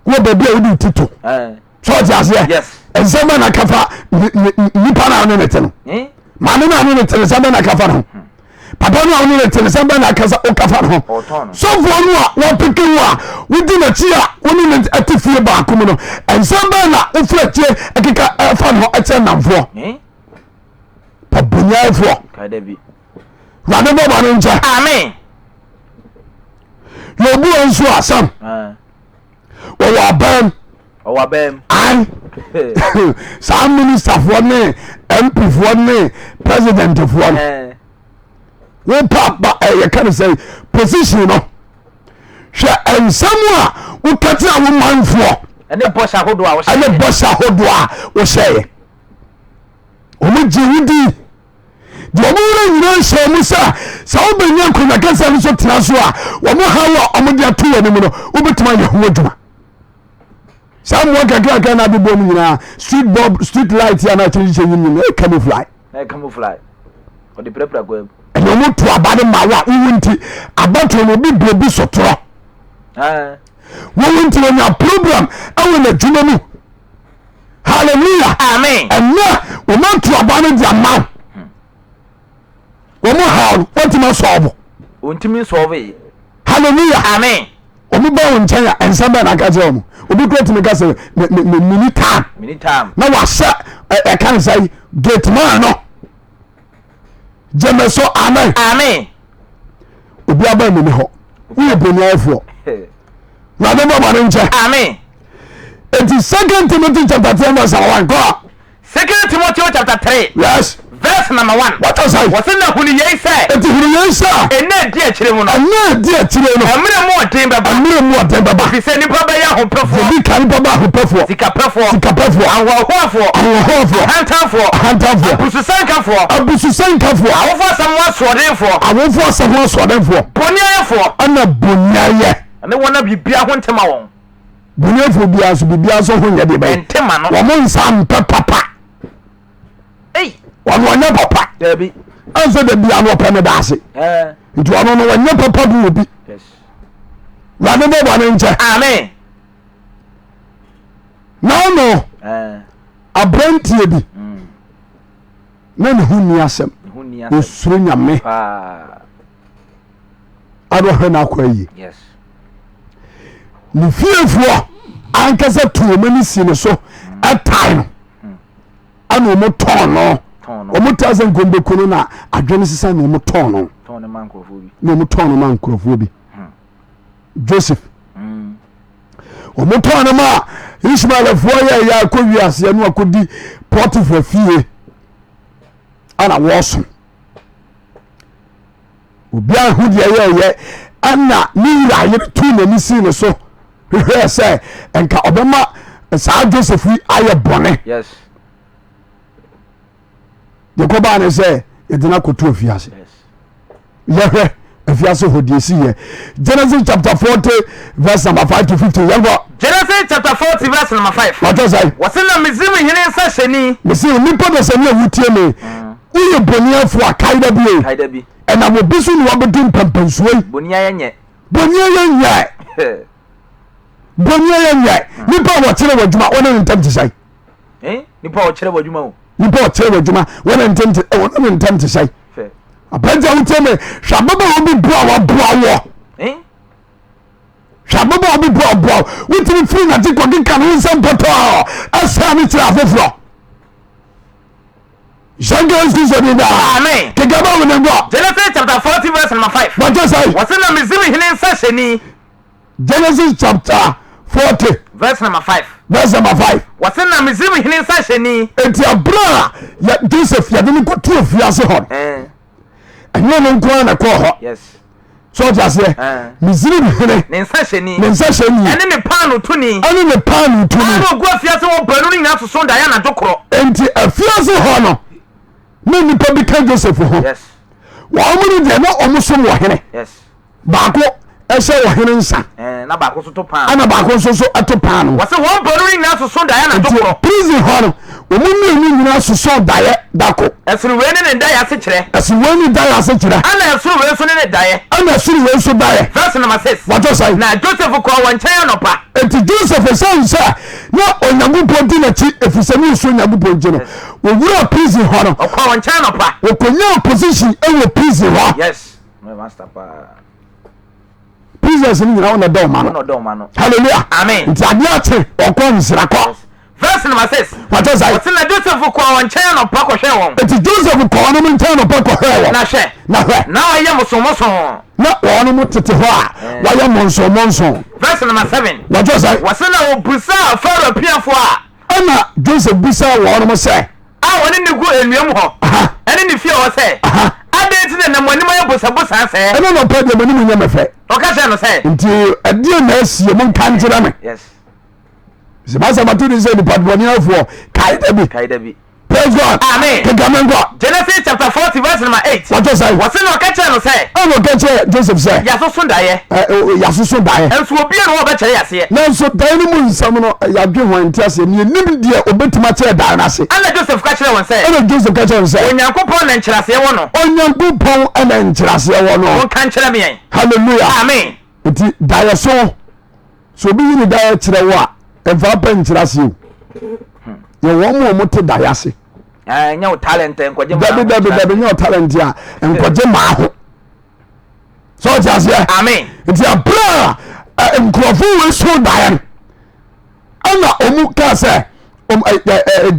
wɔ baabi a wode wo ti to so ɔte aseɛ nsɛm bɛ na kafa nipa na ɔne ne te no eh? maame na ɔne ne te no nsɛm bɛ na kafa no ho hmm. papa no a ɔne ne te no nsɛm bɛ na kasa ɔkafa no ho sɔfoɔ no a wɔpeke wo a wodi n'akyi a wone ne te fie baako mu no nsɛm bɛ na wofiri akyire ɛkeka ɛfa no ho ɛkyerɛ nnamfoɔ eh? pabonyaefoɔ wurade bɔ bɔne nkyɛ na obi wɔ nso asɛm ah. wɔwɔ abam ɔwɔ abam ae saa ministafoɔ ne mp foɔ ne presidentfoɔ no wopa ba yɛka no sɛ position no hwɛ nsɛm a woka kyerɛ wo manfoɔ. Ɛne bɔhyɛ ahodoɔ a wohyɛeɛ. Ɛne bɔhyɛ ahodoɔ a wohyɛeɛ. Wɔn gye wo di. Deɛ wɔn werɛ nyinaa nhyɛ mu sɛ sɛ wobɛnya nkonnwa kɛseɛ no so tena so a wɔn haw a wɔde ato wɔn anim no wobɛtumi ayɛ ho adwuma. Saa mmoa kakrakra na abobɔ mu nyinaa street bulb street light a na akyerɛkyerɛ nyim nyim ɛyɛ camouflage. Ɛyɛ camouflage. Ɔde pirapira kwan mu. Ɛna wɔn to aba no ma wo a wowu nti abatoɔ no obi bu obi sotorɔ. Wowu nti wɔnya program ɛwɔ n'adwuma mu. Hallelujah. Amen. Ɛnna wɔn ato aba no de ama wo. Wɔn haw no wɔntumi asɔɔbo. Wɔntumi nsɔɔbo yi. Hallelujah. Amen. Wɔn ba wɔn nkyɛn a nsɛm bɛn na aka kyerɛ wɔn. Obi kura tumi ka sɛ me me me mini time. Mini time. Na wahyɛ ɛka ne sɛ gate man no. Gyeme so amen. Amen. Obi aba mi ni hɔ. Woyɛ boniayɛfoɔ. Wurade bɔ bɔne nkyɛ. Amen. Eti Second Timothy chapter 3 verse 1 kɔ. Second Timothy chapter 3. Yes. Verse number 1. What was I? Wɔsi na hunu yei sɛ. Eti hunu yei sɛ. Ɛnna edi akyire mu no. Ɛnna edi akyire no. Ɛmmerɛ mu ɔden bɛba. Ɛmmerɛ mu ɔden bɛba. Efisɛ nipa bɛyɛ ahopɛfoɔ. Ebi ka nipa bɛ ahopɛfoɔ. Sikapɛfoɔ. Sikapɛfoɔ. Ahohoahoafoɔ. Ahohoahoafoɔ. Ahantanfoɔ. Ahantanfoɔ. Abususɛnkafoɔ. Abususɛnkafoɔ. Awofoɔ asɛm ho asoɔdenfoɔ. Awofoɔ asɛm ho asoɔdenfoɔ. Boniayɛfoɔ. Ɛna boniayɛ. Ɛne wɔn a biribiara ho nte ma wɔn. Boniayɛfoɔ biara nso biribiara nso ho nyɛ deɛ bɛyɛ. Ɛnte ma no. Wɔn nsa mpɛ papa. Ei. Wɔn wɔnyɛ papa. Dabi. Ɛnso da biara no ɔpɛ ne da ase. Nti ɔno no wɔnyɛ papa bi wɔ bi. Yes. Wurade bɔ bɔne nkyɛ. Amen. Naano aberanteɛ bi na ne ho nni asɛm. Osuro nyame. Ade ɔhwɛ n'akɔ ayie. Ne fiefoɔ ankasa tu wɔn ani si ne so ɛtae no. Ɛna wɔn tɔn no. Wɔn taa sɛ nkombeko no na adwene sesa na wɔn tɔn no. Na wɔn tɔn no ma nkurɔfoɔ bi. Joseph. Wɔn tɔn no ma Ismaelfoɔ yɛ yɛ akɔ wiaseɛ no akɔdi Potiphar fie ɛna wɔsom. Obiara hu deɛ yɛyɛ ɛna ne wura yere tuu n'ani sii ne so hwehwɛɛ sɛ nka ɔbɛma saa Joseph yi ayɛ bɔne. Yes. Deɛ kɔbaa ne sɛ yɛde no akɔto afiase. Yɛhwɛ afiase hɔ deɛ ɛsi yɛ Genesis chapter 40 verse number 5 to 15 yɛnkɔ. Genesis chapter 40 verse number 5. Wɔtɔ sɛ. Wɔsi na Misraim hene nsa hyɛni. Mesi nipa de sɛ ne a wotie me. Woyɛ boniafoɔ a kae da bi o. Kae da bi. Ɛnam obi so na wabɛdu mpɛmpɛnsoɔ yi. Bonia yɛ nyɛ. Bonia yɛ nyɛ. Bonia yɛ nyɛ. Nipa a wɔkyerɛ wɔ adwuma wɔne ne ntam te sɛn. Eh? Nipa a wɔkyerɛ wɔ adwuma o. Nipa a wɔkyerɛ wɔ adwuma wɔne ne ntam te wɔne ne ntam te sɛn. Aberante a wotie me hwɛ ababaawa bi boa waboa wɔ. Eh? Hwɛ ababaawa bi boa boa wotumi firi n'akyi kɔkeka ne ho nsɛm pɔtɔɔ ɛsɛ ne kyerɛ afoforɔ. Shanka Yesu Kristo din daa. Amen. Keka ba wo ne nkɔ. Genesis chapter 40 verse number 5. Wɔkyɛ sɛ. Wɔsi na Misraim hene nsa hyɛni. Genesis chapter 40. Verse number 5. Verse number 5. Wɔsi na Misraim hene nsa hyɛni. Eti abira a yɛ Joseph yɛde no kɔto afiase hɔ. Ɛnyɛ no nko ara na ɛkɔɔ hɔ. Yes. So ɔte aseɛ. Misraim hene. Ne nsa hyɛni. Ne nsa hyɛni. Ɛne ne paano tuni. Ɛne ne paano tuni. A na ogu afiase hɔ baanu no nyinaa soso daeɛ anadwo korɔ. Enti afiase hɔ no na nnipa bi ka Joseph ho. Yes. Wɔn mu no deɛ na wɔn som wɔ hene. Yes. Baako ɛhyɛ ɔhene nsa. Na baako nso to paano. Ɛna baako nso so ɛto paano. Wɔsi wɔn baanu no nyinaa soso daeɛ anadwo korɔ. Nti prison hɔ no wɔn mmienu nyinaa soso daeɛ dako. Ɛsono wei ne ne daeɛ ase kyerɛ. Ɛsono wei ne daeɛ ase kyerɛ. Ɛna ɛsono wei nso ne ne daeɛ. Ɛna ɛsono wei nso daeɛ. Verse number 6. Wɔtɔ sɛn. Na Joseph kɔɔ wɔn nkyɛn anɔpa. Eti Joseph ɛsɛn sɛ na Onyankopɔn di n'akyi efisɛ ne osuo Onyankopɔn nti no wɔwura prison hɔ no. Ɔkɔɔ wɔn nkyɛn anɔpa. Wɔkɔnyaa position ɛwɔ prison hɔ. Yes. Master paa. Prisoners no nyinaa ɔna dɔ ɔma no. Hallelujah. Amen. Nti adeɛ akye ɔkɔ nsira kɔ. Verse number 6. Wate sɛ. Wɔsi na Joseph kɔɔ wɔn nkyɛn anɔpa kɔhwɛɛ wɔn. Eti Joseph kɔɔ wɔn nkyɛn anɔpa kɔhwɛɛ wɔn. Na hwɛ. Na hwɛ. Na wɔayɛ mosomosoo. Na wɔn tete hɔ a wɔayɛ monsommonso. Verse number 7. Wate sɛ. Wɔsi na wɔbisaa Farao piafoɔ a. Ɛna Joseph bisaa wɔn sɛ. A wɔne no gu nnua mu hɔ, ɛne ne fie hɔ sɛ, Adɛn nti na na mo anim ayɛ bosabosaa sɛɛ? Ɛna nɔpɛ deɛ m'anim nyɛ me fɛ. Ɔka kyerɛɛ no sɛ. Nti ɛdeɛn na asie? Monka nkyerɛ me. Yes. Sɛ masa mato din sɛ nipa bɔneɛfoɔ kae da bi. Kae da bi. Praise God. Amen. Kenkan me nkɔ. Genesis chapter 40 verse number 8. Wɔtɔ sɛn? Wɔse na ɔka kyerɛɛ no sɛ. Ɛna ɔka kyerɛɛ Joseph sɛ. Yɛasoso daeɛ. Ɛ ɛ yɛasoso daeɛ. Nso obiara nni hɔ a ɔbɛkyerɛ yɛn aseɛ. Nanso daeɛ no mu nsɛm no, yɛadwen ho a yɛnte aseɛ, na yɛnnim deɛ ɔbɛtumi akyerɛ daeɛ no ase. Ɛna Joseph ka kyerɛɛ wɔn sɛ. Ɛna Joseph ka kyerɛɛ wɔn sɛ. Onyankopɔn na nkyerɛaseɛ wɔ no. Onyankopɔn na nkyerɛaseɛ wɔ no. Monka nkyerɛ me ɛ. Hallelujah. Amen. Nti daeɛso. Sɛ obi yi ne daeɛ kyerɛ wo a, ɛmfa pɛ nkyerɛ aseɛ o. Yɛ wɔn mu a wɔte daeɛ ase. Ɛnyɛ wo talent nkɔgye maa ho. Dabi dabi dabi nyɛ wo talent a nkɔgye maa ho. Sɛ ɔte aseɛ. Amen. Nti abere a nkurɔfo wei so daeɛ no ɛna wɔn kaa sɛ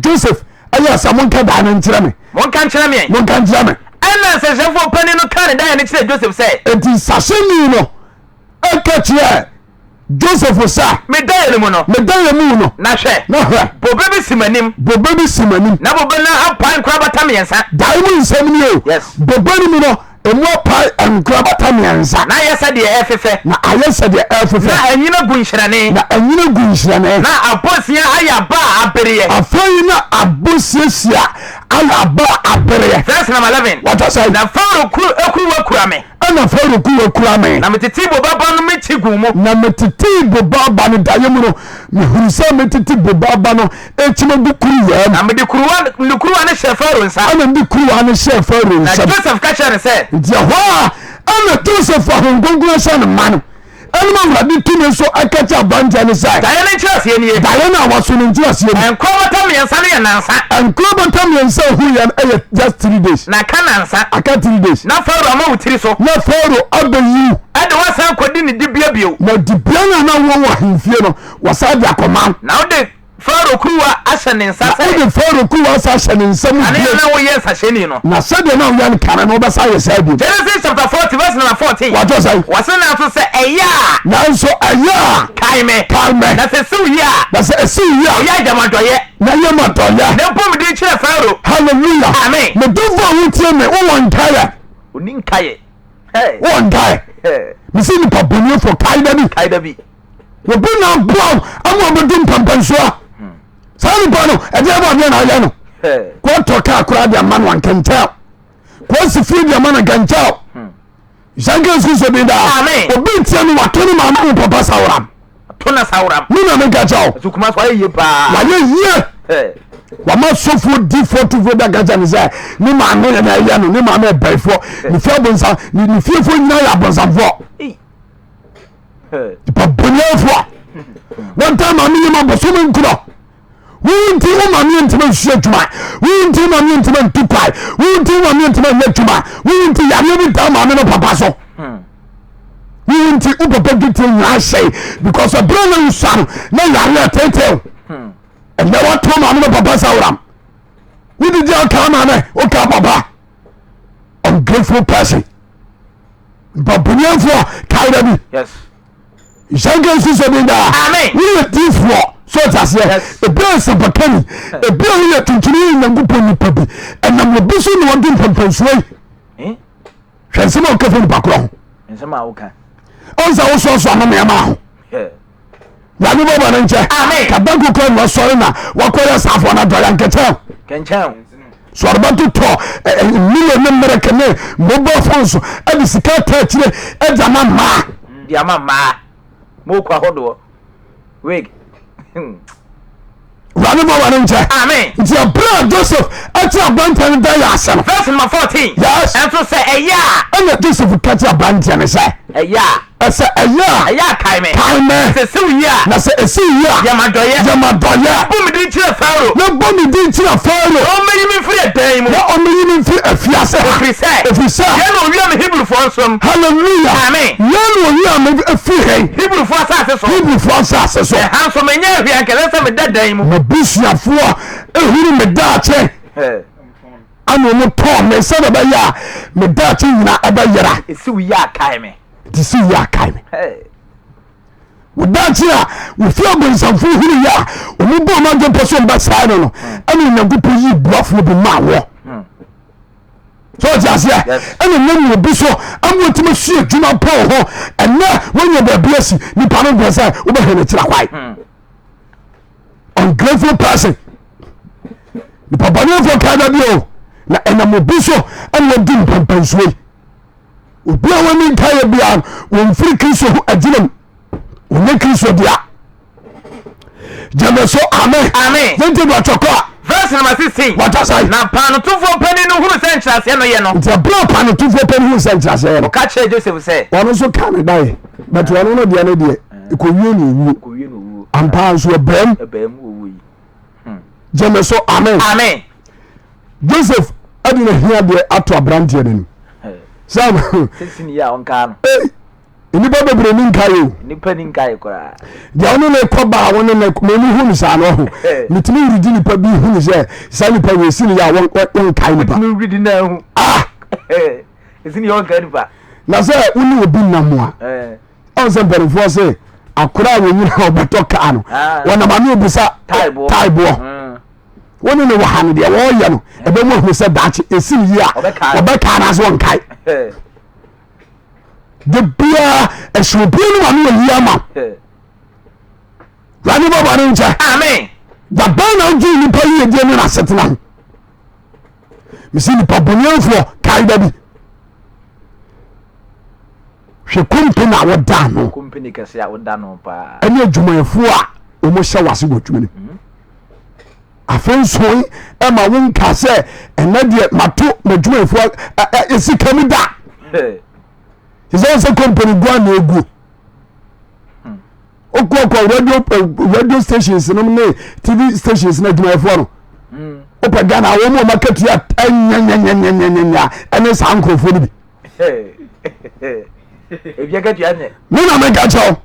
Joseph ɛyɛ sɛ monka daeɛ no nkyerɛ me. Monka nkyerɛ me. Monka nkyerɛ me. Ɛna nsɛnkyerɛfoɔ panin no kaa ne daeɛ no kyerɛ Joseph sɛ. Nti nsahyɛni no. Ɛka kyerɛɛ Joseph sɛ. Me daeɛ no mu no. Me daeɛ mu no. Na hwɛ. Na hwɛ. Bobe bi si m'anim. Bobe bi si m'anim. Na bobe no apae nkorabata mmiɛnsa. Daeɛ mu nsɛm ni o. Yes. Bobe no mu no, emu apae nkorabata mmiɛnsa. Na ayɛ sɛ deɛ ɛrefefɛ. Na ayɛ sɛ deɛ ɛrefefɛ. Na anyina gu nhyerɛne. Na anyina gu nhyerɛne. Na abosia ayɛ aba a abereɛ. Afei na abosiasia ayɛ aba a abereɛ. Verse number 11. Wata sɛ. Na Farao kuruwa kura me. Ɛnna Farao kuruwa kura me. Na metetee bobe aba no m'akyi guu mu. Na metetee bobe aba no daeɛ mu no, mehunuu sɛ metete bobe aba no rekyim agu kuruwa mu. Na mede kuruwa mede kuruwa no hyɛɛ Farao nsa. Ɛnna mede kuruwa no hyɛɛ Farao nsam. Na Joseph ka kyerɛɛ no sɛ. Nti ɛhɔ a ɛnna Joseph a Honhom Kronkron ahyɛ no ma no. Ɛnna Awurade tumi nso ka kyerɛɛ aberanteɛ no sɛ. Daeɛ no nkyerɛaseɛ nie. Daeɛ no a waso no nkyerɛaseɛ ni. Nkorabata mmiɛnsa no yɛ nnansa. Nkorabata mmiɛnsa a ɔhuiɛ no yɛ just three days. Na aka nnansa. Aka 3 days. Na Farao ama wo tiri so. Na Farao abɛyi wo. Ɛde wo asan akɔdi ne dibea bio. Na dibea no a na wowɔ wɔ ahemfie no, wɔasan de akɔma wo. Na wode Farao kuruwa ahyɛ ne nsa sɛ. Na wode Farao kuruwa asan ahyɛ ne nsa mu bio. Kane a na woyɛ nsahyɛni no. Na sɛdeɛ na woyɛ no kane no, wobɛsan ayɛ saa bio. Genesis chapter 40 verse number 14. Wɔatwerɛ sɛn? Wɔse nanso sɛ ɛyɛ a. Nanso ɛyɛ a. Kae me. Kae me. Na sɛ ɛsi wo yie a. Na sɛ ɛsi wo yie a. Ɔyɛ agyamadɔyɛ. Na yɛ ma dɔyɛ. Na bɔ me din kyerɛ Farao. Hallelujah. Amen. Me dɔfo a wotie me, wowɔ nkaeɛ. Onni nkaeɛ. Wowɔ nkaeɛ. Mese nipa bɔnefoɔ kae da bi. Kae da bi. Obi na aboa wo ama ɔbɛdu mpɛmpɛnsoɔ. Saa nipa no, ɛdeɛ bɔ adeɛ na ayɛ no. Kɔtɔ kaa koraa de ama no ankɛnkyɛw. Kɔsi fie de ama no ankɛnkyɛw. Sanka nsu sɛ bi daa. Obi ntia no wato ne maame ne papa saworam. To na saworam. Me na meka kyɛ wo. Sukuma so ayɛ yie paa. Wayɛ yie. Wama sɔfoɔ difoɔ tufoɔ bi aka kyɛ no sɛ ne maame na ɛyɛ no ne maame ɛbɛnfoɔ ne fie abonsa ne fiefoɔ nyinaa yɛ abonsamfoɔ. Nipa boniafoɔ wɔntaa maame yɛ ma bosome nkorɔ wo nti wo maame ntoma nsua adwuma wo nti wo maame ntoma ntu kwae wo nti wo maame ntoma nyɛ adwuma wo nti yareɛ bi daa maame no papa so wo nti wo papa dwetire nyinaa hyɛe because ɛberɛ na wosua no na yareɛ tetew ɛnɛ woato maame no papa sɛ woram wodidi ɔkaa maame wokaa papa ungrateful person baboniafoɔ kae da bi nhyɛnka nsu sɛ bi daa woyɛ difoɔ so ɔte aseɛ ebi a nsɛmpakani ebi a woyɛ tuntuni yɛ nyankopɔn nipa bi ɛnam obi so na wɔde mpɛmpɛnsoɔ yi hwɛ nsɛm a woka fa nipa korɔ ho ɔnsa wosoasoa no nneɛma ho Nyame bɔ bɔne nkyɛ. Kabɛnko kɔ na ɔsɔre na wakɔyɛ saafoɔ no adɔyɛ nkɛkyɛn. So ɔrebɛtotɔ million ne mmerɛkɛ ne mobile phones ɛde sika ta akyire ɛde ama mmaa. De ama mmaa. Moko ahodoɔ. Wig. Wurade bɔ wɔn nkyɛ. Amen. Nti ɛberɛ a Joseph ɛte aberanteɛ no da yɛ ase no. Verse number 14. Yes. Ɛnso sɛ ɛyɛ a. Ɛna Joseph ka kyerɛ aberanteɛ no sɛ. Ɛyɛ a. Ɛsɛ ɛyɛ a. Ɛyɛ a kae me. Kae me. Sɛ ɛsi wo yie a. Na sɛ ɛsi wo yie a. Yɛ me adɔeɛ. Yɛ me adɔeɛ. Na bɔ me din kyerɛ Farao. Na bɔ me din kyerɛ Farao. Na ɔmmɛyi me mfiri ɛdan yi mu. Na ɔmmɛyi me mfiri afiase ha. Ɛfiri sɛ. Ɛfiri sɛ. Yei na ɔwia me Hebrifoɔ nsam. Hallelujah. Amen. Yei na ɔwia me firi he. Hebrifoɔ asase so. Hebrifoɔ asase so. Ɛha nso menyɛɛ hwee anka ɛsɛ sɛ meda dan yi mu. M'abusuafoɔ ehunu me daakye. Ana wɔn tɔn me sɛdeɛ ɛbɛyɛ a me daakye nyinaa ɛbɛyera. Esi wo yie a kae me. Nti si yie a kae me. Wo daakye a wofi abonsamfo hunu yɛ a wɔn bɔ wɔn adwene pɛ so wɔn bɛsɛe no no ɛna Onyankopɔn yi boafoɔ bi maa wɔ. So ɔte aseɛ ɛna nam wɔ bi so ama wɔtumi asua adwuma pɔn ho ɛnɛ wɔnya baabi asi nipa no mpɛ sɛ wobɛhwɛ no kyerɛ kwae. ungrateful person. Nipa bɔnefoɔ kaa da bi o na ɛnam obi so ɛna wadi mpɛmpɛnsoɔ yi. Obi a wɔne nkaeɛ biara no wɔmfiri Kristo ho agyinam wɔnyɛ Kristo dea. Gyeme so amen. Amen. Yɛnti do atwɔkɔ a. Verse number 16. Wɔta sɛn? Na paanotofoɔ panin no hunu sɛ nkyerɛaseɛ no yɛ no. Nti ɛberɛ a paanotofoɔ panin hunu sɛ nkyerɛaseɛ yɛ no. Ɔka kyerɛɛ Joseph sɛ. Ɔno nso kaa ne daeɛ. But ɔno no deɛ no deɛ ɛkɔwie na owuo. Ampa nso ɛbaam. Gyeme so amen. Amen. Joseph ɛde n'ahiadeɛ ato aberanteɛ no anim. Sɛ nnipa bebree ni nkae o. Nnipa ni nkae koraa. Deɛ ɔne ne kɔ baa wɔn ne mɛmi hu no saa no ɔho. Metumi wuridi nipa bi hu no sɛ saa nipa wɔ esi ne yɛ a wɔn nkae nipa. Metumi wuridi na ehu. Ah. Esi ne yɛ wɔn nkae nipa. Na sɛ wo ne obi nam a. Ɔn sɛ mpanimfoɔ se akora a wɔnyina a ɔbɛtɔ kaa no ah. wɔnam ano obisa taeboɔ. Mm. Wo ne ne wɔ ha no deɛ wɔreyɛ no ɛbɛmu ahunu sɛ daakye esi ne yie a ɔbɛkaa no ase wɔnkae. De biara ɛhyɛ obi anim ano ayi ama wurade bɔ bɔne nkyɛ. Amen. Dabɛn na wogye nipa yiyedie ne n'asetena ho. Mesi nipa bɔneɛfoɔ kae da bi. Hwɛ kompani a woda ano. Kompani kɛse a woda no paa. Ɛne adwumayɛfoɔ a wɔhyɛ w'ase wɔ adwuma no mu. Mhm. Afei nso ɛma wo nka sɛ ɛnɛ deɛ mato m'adwumayɛfoɔ sika mu da. Te sɛ sɛ kompani gu a na eguo. Hmm. Wokɔkɔ radio radio stations nom ne tv stations no adwumayɛfoɔ no. Hmm. Wopɛ Ghana wɔn mu a wɔakatua ɛnyɛnyɛnyɛnyɛnyɛ ɛne saa nkurɔfoɔ no bi. Me na meka kyerɛ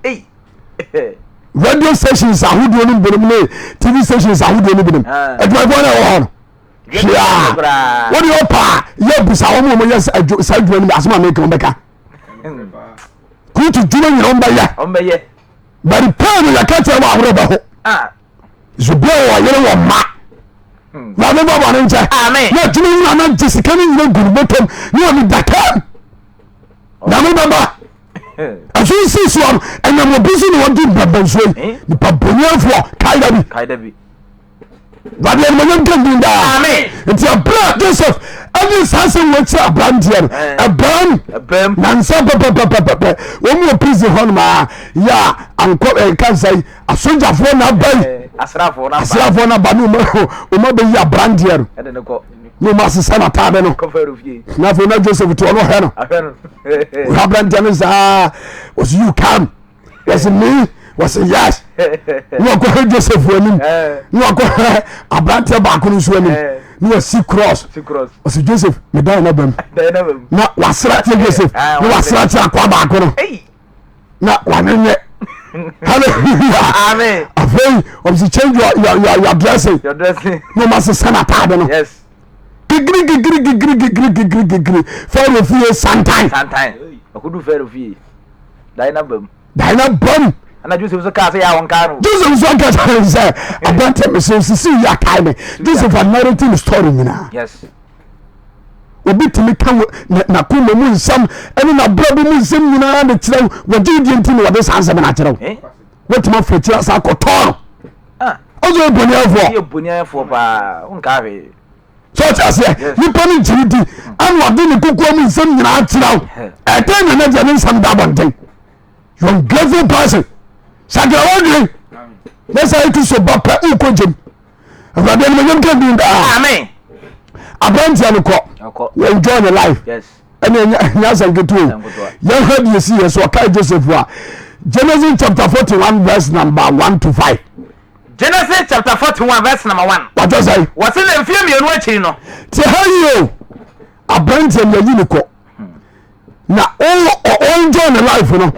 wo radio stations ahodoɔ no binom ne tv stations ahodoɔ no binom ah. adwumayɛfoɔ no ɛwɔ hɔ no hwea wode ɔpa a yɛ busa wɔn a wɔyɛ saa adwuma no bi asɛm a meka wɔn bɛka kutu dwuma nyina wɔn bɛyɛ bɛde pɛɛ no yɛka kyerɛ wɔ ahorɔ bɛho ah. Zubia wɔ yere wɔ mma. Maame bɔ bɔne nkyɛ. Na adwuma nyina na gye sika no nyina gu no bɔtɔm ne ɔne dakam. Nyame bɛba. Ɛso nsi soɔ no ɛnam obi so na wɔde mbɛbɛnsuo yi. Eh? Nipa boniafoɔ kae da bi. Wade animonyam nka din daa. Nti ɛberɛ a Joseph ɛde saa asɛm wɔ kyerɛ aberanteɛ no Eh. ɛbam Ɛbam. nansa pɛpɛpɛpɛpɛ wɔn mu wɔ prison hɔ nom a yɛ a ankɔ ɛka nsa yi asogyafoɔ na aba yi Eh, asraafoɔ no aba. asraafoɔ no aba ne ɔma bɛyi aberanteɛ no Ɛde no kɔ. ne ɔma asesa n'ataade no Kɔ Farao fie. na afei na Joseph te ɔno hwɛ no Ahwɛ no. ɔhwɛ aberanteɛ no saa wɔsi you come wɔsi me wɔsi yes ne wakɔhwɛ Joseph anim ne wakɔhwɛ aberanteɛ baako no nso anim ne wasi cross wɔsi Joseph medan na bam na wasra kyerɛ Joseph ne wasra kyerɛ akoa baako no na wanwenyɛ hallelujah amen afei ɔsi change your your your your dressing your dressing ne ɔma sesa n'ataade no yes gigiri gigiri gigiri gigiri gigiri gigiri Pharaoh fie santan santan ɔkodu Pharaoh fie dae na bam dae na bam ɛna Joseph nso kaa sɛ yɛ a wɔnkaa no Joseph nso aka sɛ sɛ aberante me sɛ sisi yɛ akae me Joseph a narrative story nyinaa yes obi tumi ka n'akoma mu nsɛm ɛne n'abrabɔ mu nsɛm nyinaa de kyerɛ wo wɔgye wo deɛ nti na wɔde saa nsɛm no akyerɛ wo eh? wotumi afa akyiri asa akɔtɔɔ no ah. ɔsɛ yɛ boniayɛfoɔ paa wonkaa hwee sɛ ɔte aseɛ nipa no nkyiri di ana ɔde ne kokoa mu nsɛm nyinaa kyerɛ wo ɛdɛn na ne deɛ ne nsɛm da abɔnten you ungrateful person sakra wadwen ne sɛ kristo ba pɛ wokɔ gyem awurade animonyam ka din daa amen aberanteɛ no kɔ enjoy ne life ɛne ɛnyɛ asɛm ketewa o yɛhwɛ deɛ ɛsi yɛ so ɔkae joseph a genesis chapter 41 verse number 1 to 5 Genesis chapter 41 verse number 1. Wàtí sẹ́yìn. Wɔsi na mfie mmienu akyiri no. Tí ha yi o, aberanteɛ no yɛyi ne kɔ. Na o enjoy ne life no.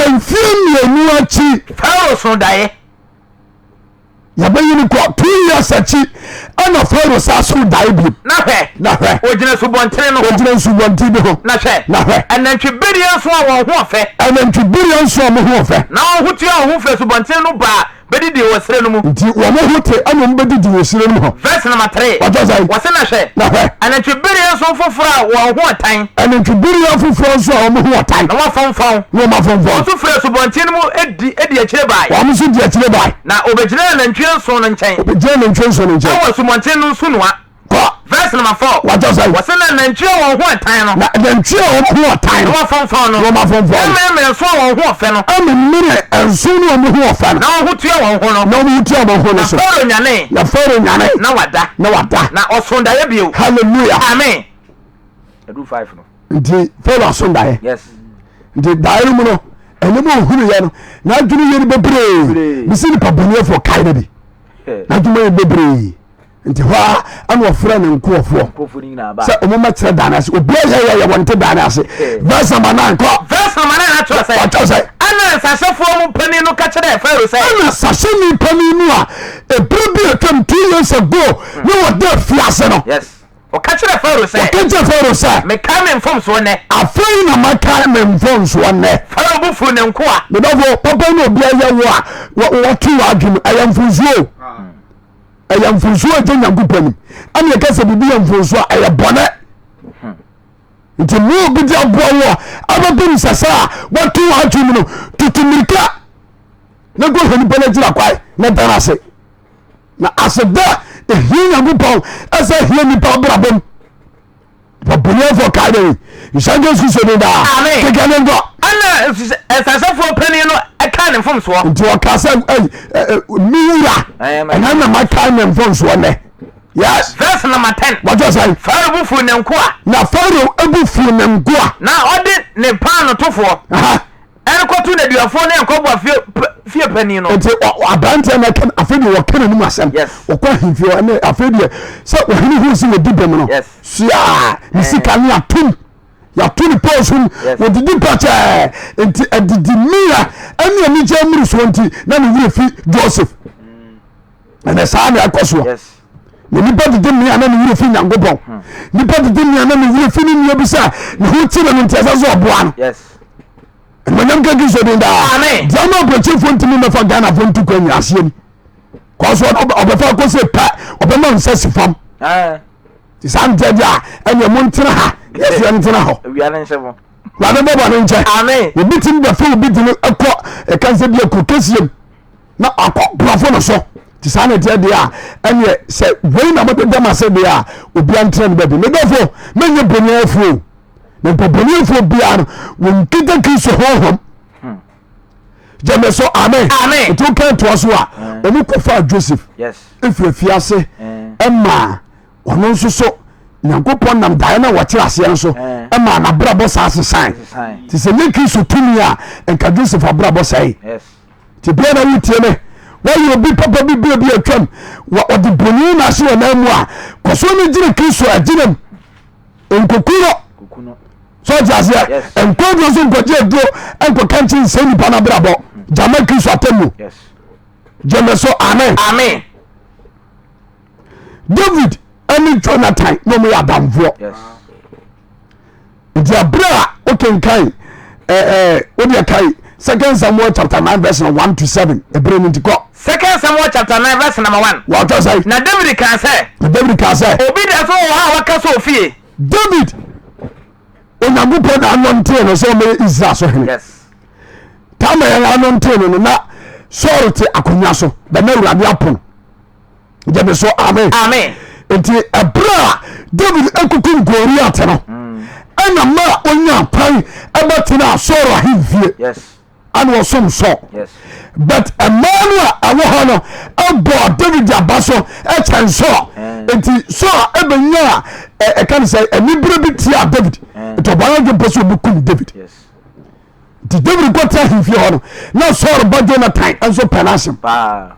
Mfie mmienu akyi. Pharaoh so daeɛ. Yɛbɛyi no kɔ 2 years akyi ɛna Pharaoh saa so dae bio. Na hwɛ. Na hwɛ. Ogyina nsubɔntene no ho. Ogyina nsubɔntene bi ho. Na hwɛ. Na hwɛ. Anantwibereɛ nson a wɔn ho ɔfɛ. Anantwibereɛ nson a wɔn ho ɔfɛ. Na wɔn ho tua wɔn ho firi asubɔntene no baa. Bɛdidii wɔ serɛ no mu. Nti wɔn ho te ɛna wɔn bɛdidi wɔ serɛ no mu hɔ. Verse number 3. Wɔtɔ sɛn? Wɔse na hwɛ. Na hwɛ. Anantwibereɛ nson foforɔ a wɔn ho ɔtan. Anantwibereɛ foforɔ nso a wɔn ho ɔtan. Na wɔafomfɔn. Na wɔn afomfɔn. Wɔn nso firi asubɔnten no mu di di akyire bae. Wɔn nso di akyire bae. Na wɔbɛgyinaa anantwie nson no nkyɛn. Wɔbɛgyinaa anantwie nson no nkyɛn. Ɛwɔ asubɔnten no nsunoa. Kɔ. Verse number 4. Wɔtɔ sɛn? Wɔse na anantwie a wɔn ho ɔtan no. Na anantwie a wɔn ho ɔtan no. Na wɔafomfɔn no. Na wɔafomfɔn no. Ɛmemene nson a wɔn ho ɔfɛ no. Ɛmemene nson ne wɔn ho ɔfɛ no. Na wɔn ho tua wɔn ho no. Na wɔn ho tua wɔn ho no so. Na Farao nyanee. Na Farao nyanee. Na wada. Na wada. Na ɔsoo daeɛ bio. Hallelujah. Amen. Ɛduru 5 no. Nti Farao aso daeɛ. Yes. Nti daeɛ no mu no ɛnneɛma ohunu yɛ no n'adwene yɛ no bebree. Bisi nipa bɔnɛfoɔ kae no bi. N'adwuma yɛ bebree. Nti hɔ ara ɛna ɔfrɛ ne nkurɔfoɔ sɛ ɔmo mɛkyerɛ dan ase. Obi ayɛ yɛ yɛ wɔn te dan ase. Verse number 9 kɔ. Verse number 9 akyerɛ sɛ. Ɔkyerɛ sɛ. Ɛna nsahyɛfoɔ mu panin no ka kyerɛɛ Farao sɛ. Ɛna sahyɛni panin no a ebere bi atwam 2 years ago ne wɔda afiase no. Yes. Ɔka kyerɛɛ Farao sɛ. Ɔka kyerɛɛ Farao sɛ. Mekae me mfomsoɔ nnɛ. Afei na makae me mfomsoɔ nnɛ. Farao bo fuu ne nkoa. Me dɔfo, papa ne obi ayɛ wo a wɔto w'adwene ɛyɛ mfomsoɔ o. Ɛyɛ mfomsoɔ a ɛgye Nyankopɔn anim. Ɛna yɛka sɛ biribi yɛ mfomsoɔ a ɛyɛ bɔne. Nti mmerɛ obi de aboa wo a abɛpem sɛ sɛ a wɔto w'adwene mu no tutu mmirika na kɔhwɛ nipa no agyina kwae na dan ase. Na aseda ɛhia Nyankopɔn ɛsɛ hia nipa abrabɔ mu. Ɔbɔneɛfoɔ kae dɛ nhyira nka Yesu Kristo din daa. Amen. Keka ne nkɔ. Ɛna nsahyɛfoɔ panin no kaa ne mfomsoɔ. Nti ɔka sɛ ɛy ɛ me wura ɛna na makae me mfomsoɔ nnɛ. Yes. Verse number 10. Wɔtɔ sɛn? Farao bo fuu ne nkoa. Na Farao bo fuu ne nkoa. Na ɔde ne paanotofoɔ. Aha. Ɛrekɔto nneduafoɔ ne nkɔboa fie fie panin no. Nti aberanteɛ no ɛka afei deɛ wɔka n'anim asɛm. Yes. Wɔkɔ ahemfie hɔ ɛne afei deɛ sɛ ɔhene hu sɛ wɔdi bem no. Yes. Suaa ne sika ne atom yɛato ne pɔɔso mu wɔdidi pɛkyɛɛ nti adidi mia ɛne anigye mmorosoɔ nti na ne werɛ fi Joseph. Ɛnɛ saa na ɛkɔ soɔ. Yes. Na nipa didi mmea na ne werɛ fi Nyankopɔn. Nipa didi mmea na ne werɛ fi ne nua bi sɛ ne ho kyerɛ no nti ɛsɛ sɛ ɔboa no. Yes. Ɛnumanyam ka Kristo din daa. Amen. Deɛ ama aburokyefoɔ ntumi mɛfa Ghanafoɔ ntu kwan nyina aseɛ ni. Kɔso ɔbɛfa akɔ sɛ pɛ ɔbɛma nsa si fam. Ah. Te saa nteɛ deɛ a ɛneɛ mo ntena ha yɛsoɛ ntena hɔ. Awia ne nhyɛ mo. Wade bɔbɔ ne nkyɛ. Amen. Obi tumi bɛfa obi de no kɔ ɛka sɛ bi akuro kɛseɛ mu. Na akɔ borɔfo no so nti saa na ɛteɛ deɛ a ɛneɛ sɛ wei na mode dam ase deɛ a obia ntena no baabi medɔfo menyɛ boniafoɔ na mpa boniafoɔ biara no wɔnkita Kristo honhom gyeme so amen nti woka ntoa so a ɔmo kɔfaa Joseph ɛfiri afiase ɛmaa ɔno nso so Nyankopɔn nam daeɛ no a wɔkyerɛ aseɛ no so ɛmaa n'abrabɔ saa sesae nti sɛ nyɛ Kristo tumi a nka Joseph abrabɔ sɛe. Nti bia na wotie me woayɛ obi papa bi berɛ bi atwam ɔde bɔne na ase wɔ nan mu a kɔso no gyina Kristo agyinam nkoku no so ɔte aseɛ nkɔ aduro so nkɔgye aduro nkɔka nkye nsɛ nipa no abrabɔ gyama Kristo atemmu gyeme so amen. Amen. David ɛne Jonathan na ɔmo yɛ adamfoɔ nti abere a wokenkan ɛɛ wodeɛ kae Second Samuel chapter 9 verse 1 to 7 ɛberɛ no nti kɔ. Second Samuel chapter 9 verse number 1. Wɔatɔ sɛ. Na David kaa sɛ. Na David kaa sɛ. Obi da so wɔ hɔ a waka sɛ ofie. David Onyankopɔn na anɔntee no sɛ ɔmɛyɛ Israel so hene. Yes. Tama yɛn anɔntee no no na Saul te akonnwa so bɛna Awurade apono. Gyeme so amen. Amen. Nti ɛberɛ a David akukum Goliat no ɛna ma onya kwan ɛbɛtena Saul ahemfie. Yes. Ɛna ɔsom Saul. Yes. But mmaa no a ɛwɔ hɔ no ɛbɔɔ David aba so ɛkyɛn Saul. Nti Saul ɛbɛnya ɛka no sɛ anibere bi tia David. Nti ɔbɔ no adwene pɛ sɛ ɔbɛkum David. Yes. Nti David kɔtena ahemfie hɔ no na Saul ba Jonathan nso pɛ n'asɛm. Paa.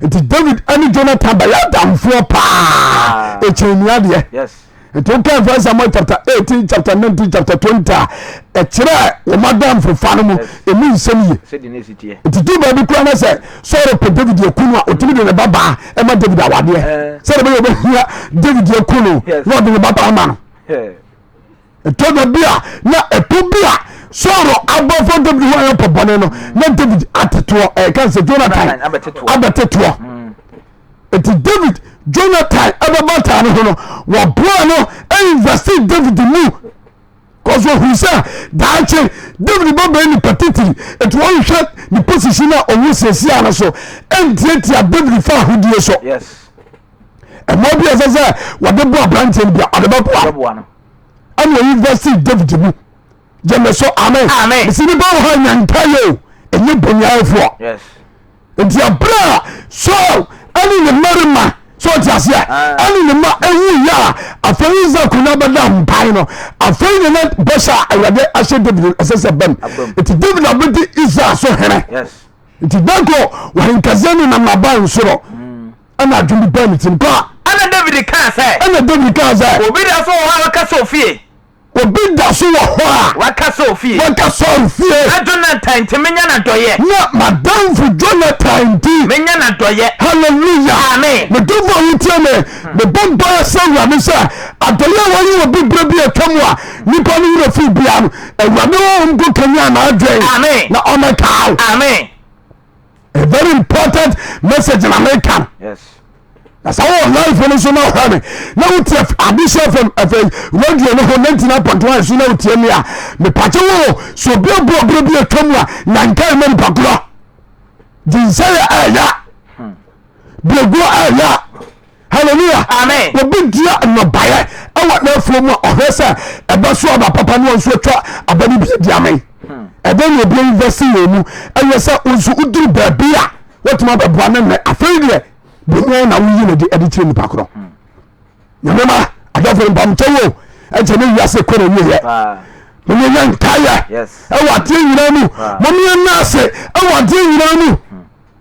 Nti David ne Jonathan bɛyɛ adamfoɔ paa ɛkyɛn nua deɛ. Nti woka First Samuel chapter 18 chapter 19 chapter 20 a ɛkyerɛ wɔn adamfofa no mu ɛmu nsɛm yie. Nti du baabi koraa na sɛ Saul pɛ David aku no a ɔtumi de ne babaa ɛma David awadeɛ sɛde bɛyɛ ɔbɛhia David aku no na ɔde ne babaa ma no. Ɛtɔ da bi a na ɛpo bi a Saul abɔfo David ho ayɛ pɔ bɔne no na David atetoɔ ɛka sɛ Jonathan abɛtetoɔ nti David Jonathan ɛbɛba taa no ho no wɔboa no investi David mu kɔsɔ ohun sɛ daakye David bɛbɛn nipa titiri nti wɔnhwɛ ne position a ɔwɔ siesie no so ɛntiatia David fa ahodie so ɛmɔ bi a ɛsɛ sɛ wɔde bɔ aberanteɛ no bia ɔde bɛboa no ɛna ɔinvesti David mu gyeme so amen mesi nipa wɔ hɔ nyanka yɛ o ɛnyɛ boniayɛfoɔ nti ɛberɛ a Saul ɛne ne mmarima sɛ ɔte aseɛ ɛne ne ma ɛwu yɛ a afei Israel kuro no abɛda mpan no afei ne na bɔhyɛ a Awurade ahyɛ David ɛsɛ sɛ bam nti David abɛdi Israel so hene nti danko wɔhenkɛseɛ ne nam n'aban soro ɛna adwene bi baa ne tirim kɔ a. Ɛna David kaa sɛ. Ɛna David kaa sɛ. Obi da so wɔ hɔ a waka Saul fie. Obi da so wɔ hɔ a. Waka Saul fie. Waka Saul fie. Na Jonathan nti menya no adɔeɛ. Na m'adamfo Jonathan nti. Menya no adɔeɛ. Hallelujah. Amen. Me dɔfo a wotie me, mebɔ mpaeɛ sɛ Awurade sɛ adɔeɛ a wɔyɛ wɔ bi berɛ bi atwa mu a nipa no werɛ firi biara no, Awurade honhom nko kanyan n'adwene. Amen. Na ɔmmɛkaa wo. Amen. A very important message na meka no. Yes. Na sɛ wowɔ life no so na wohwɛ me na wotie adehyɛ fam afei radio no ho 99.1 so na wotie me a mepakye wo sɛ obi abu ɔberɛ bi atwa mu a nyankae ma nipa korɔ gyinsɛ yɛ ɛya berɛguo ɛya Hallelujah. Amen. Obi dua nnɔbaeɛ ɛwɔ n'afuo mu a ɔhwɛ sɛ ɛbɛ so aba papa no nso atwa aba no bi adi amen. Ɛdɛn na obi invest wɔ mu ɛyɛ sɛ wo nso woduru baabi a wotumi abɛboa ne nnɛ afei deɛ bɛnya na woyi no de ɛde kyerɛ nipa korɔ. Nyame ma adɔfo mpamkyɛ wo ɛnkyɛ ne wiase kɔ na wieɛ. Monyɛ nkaeɛ ɛwɔ adeɛ nyinaa mu. Monyɛ nnaase ɛwɔ adeɛ nyinaa mu.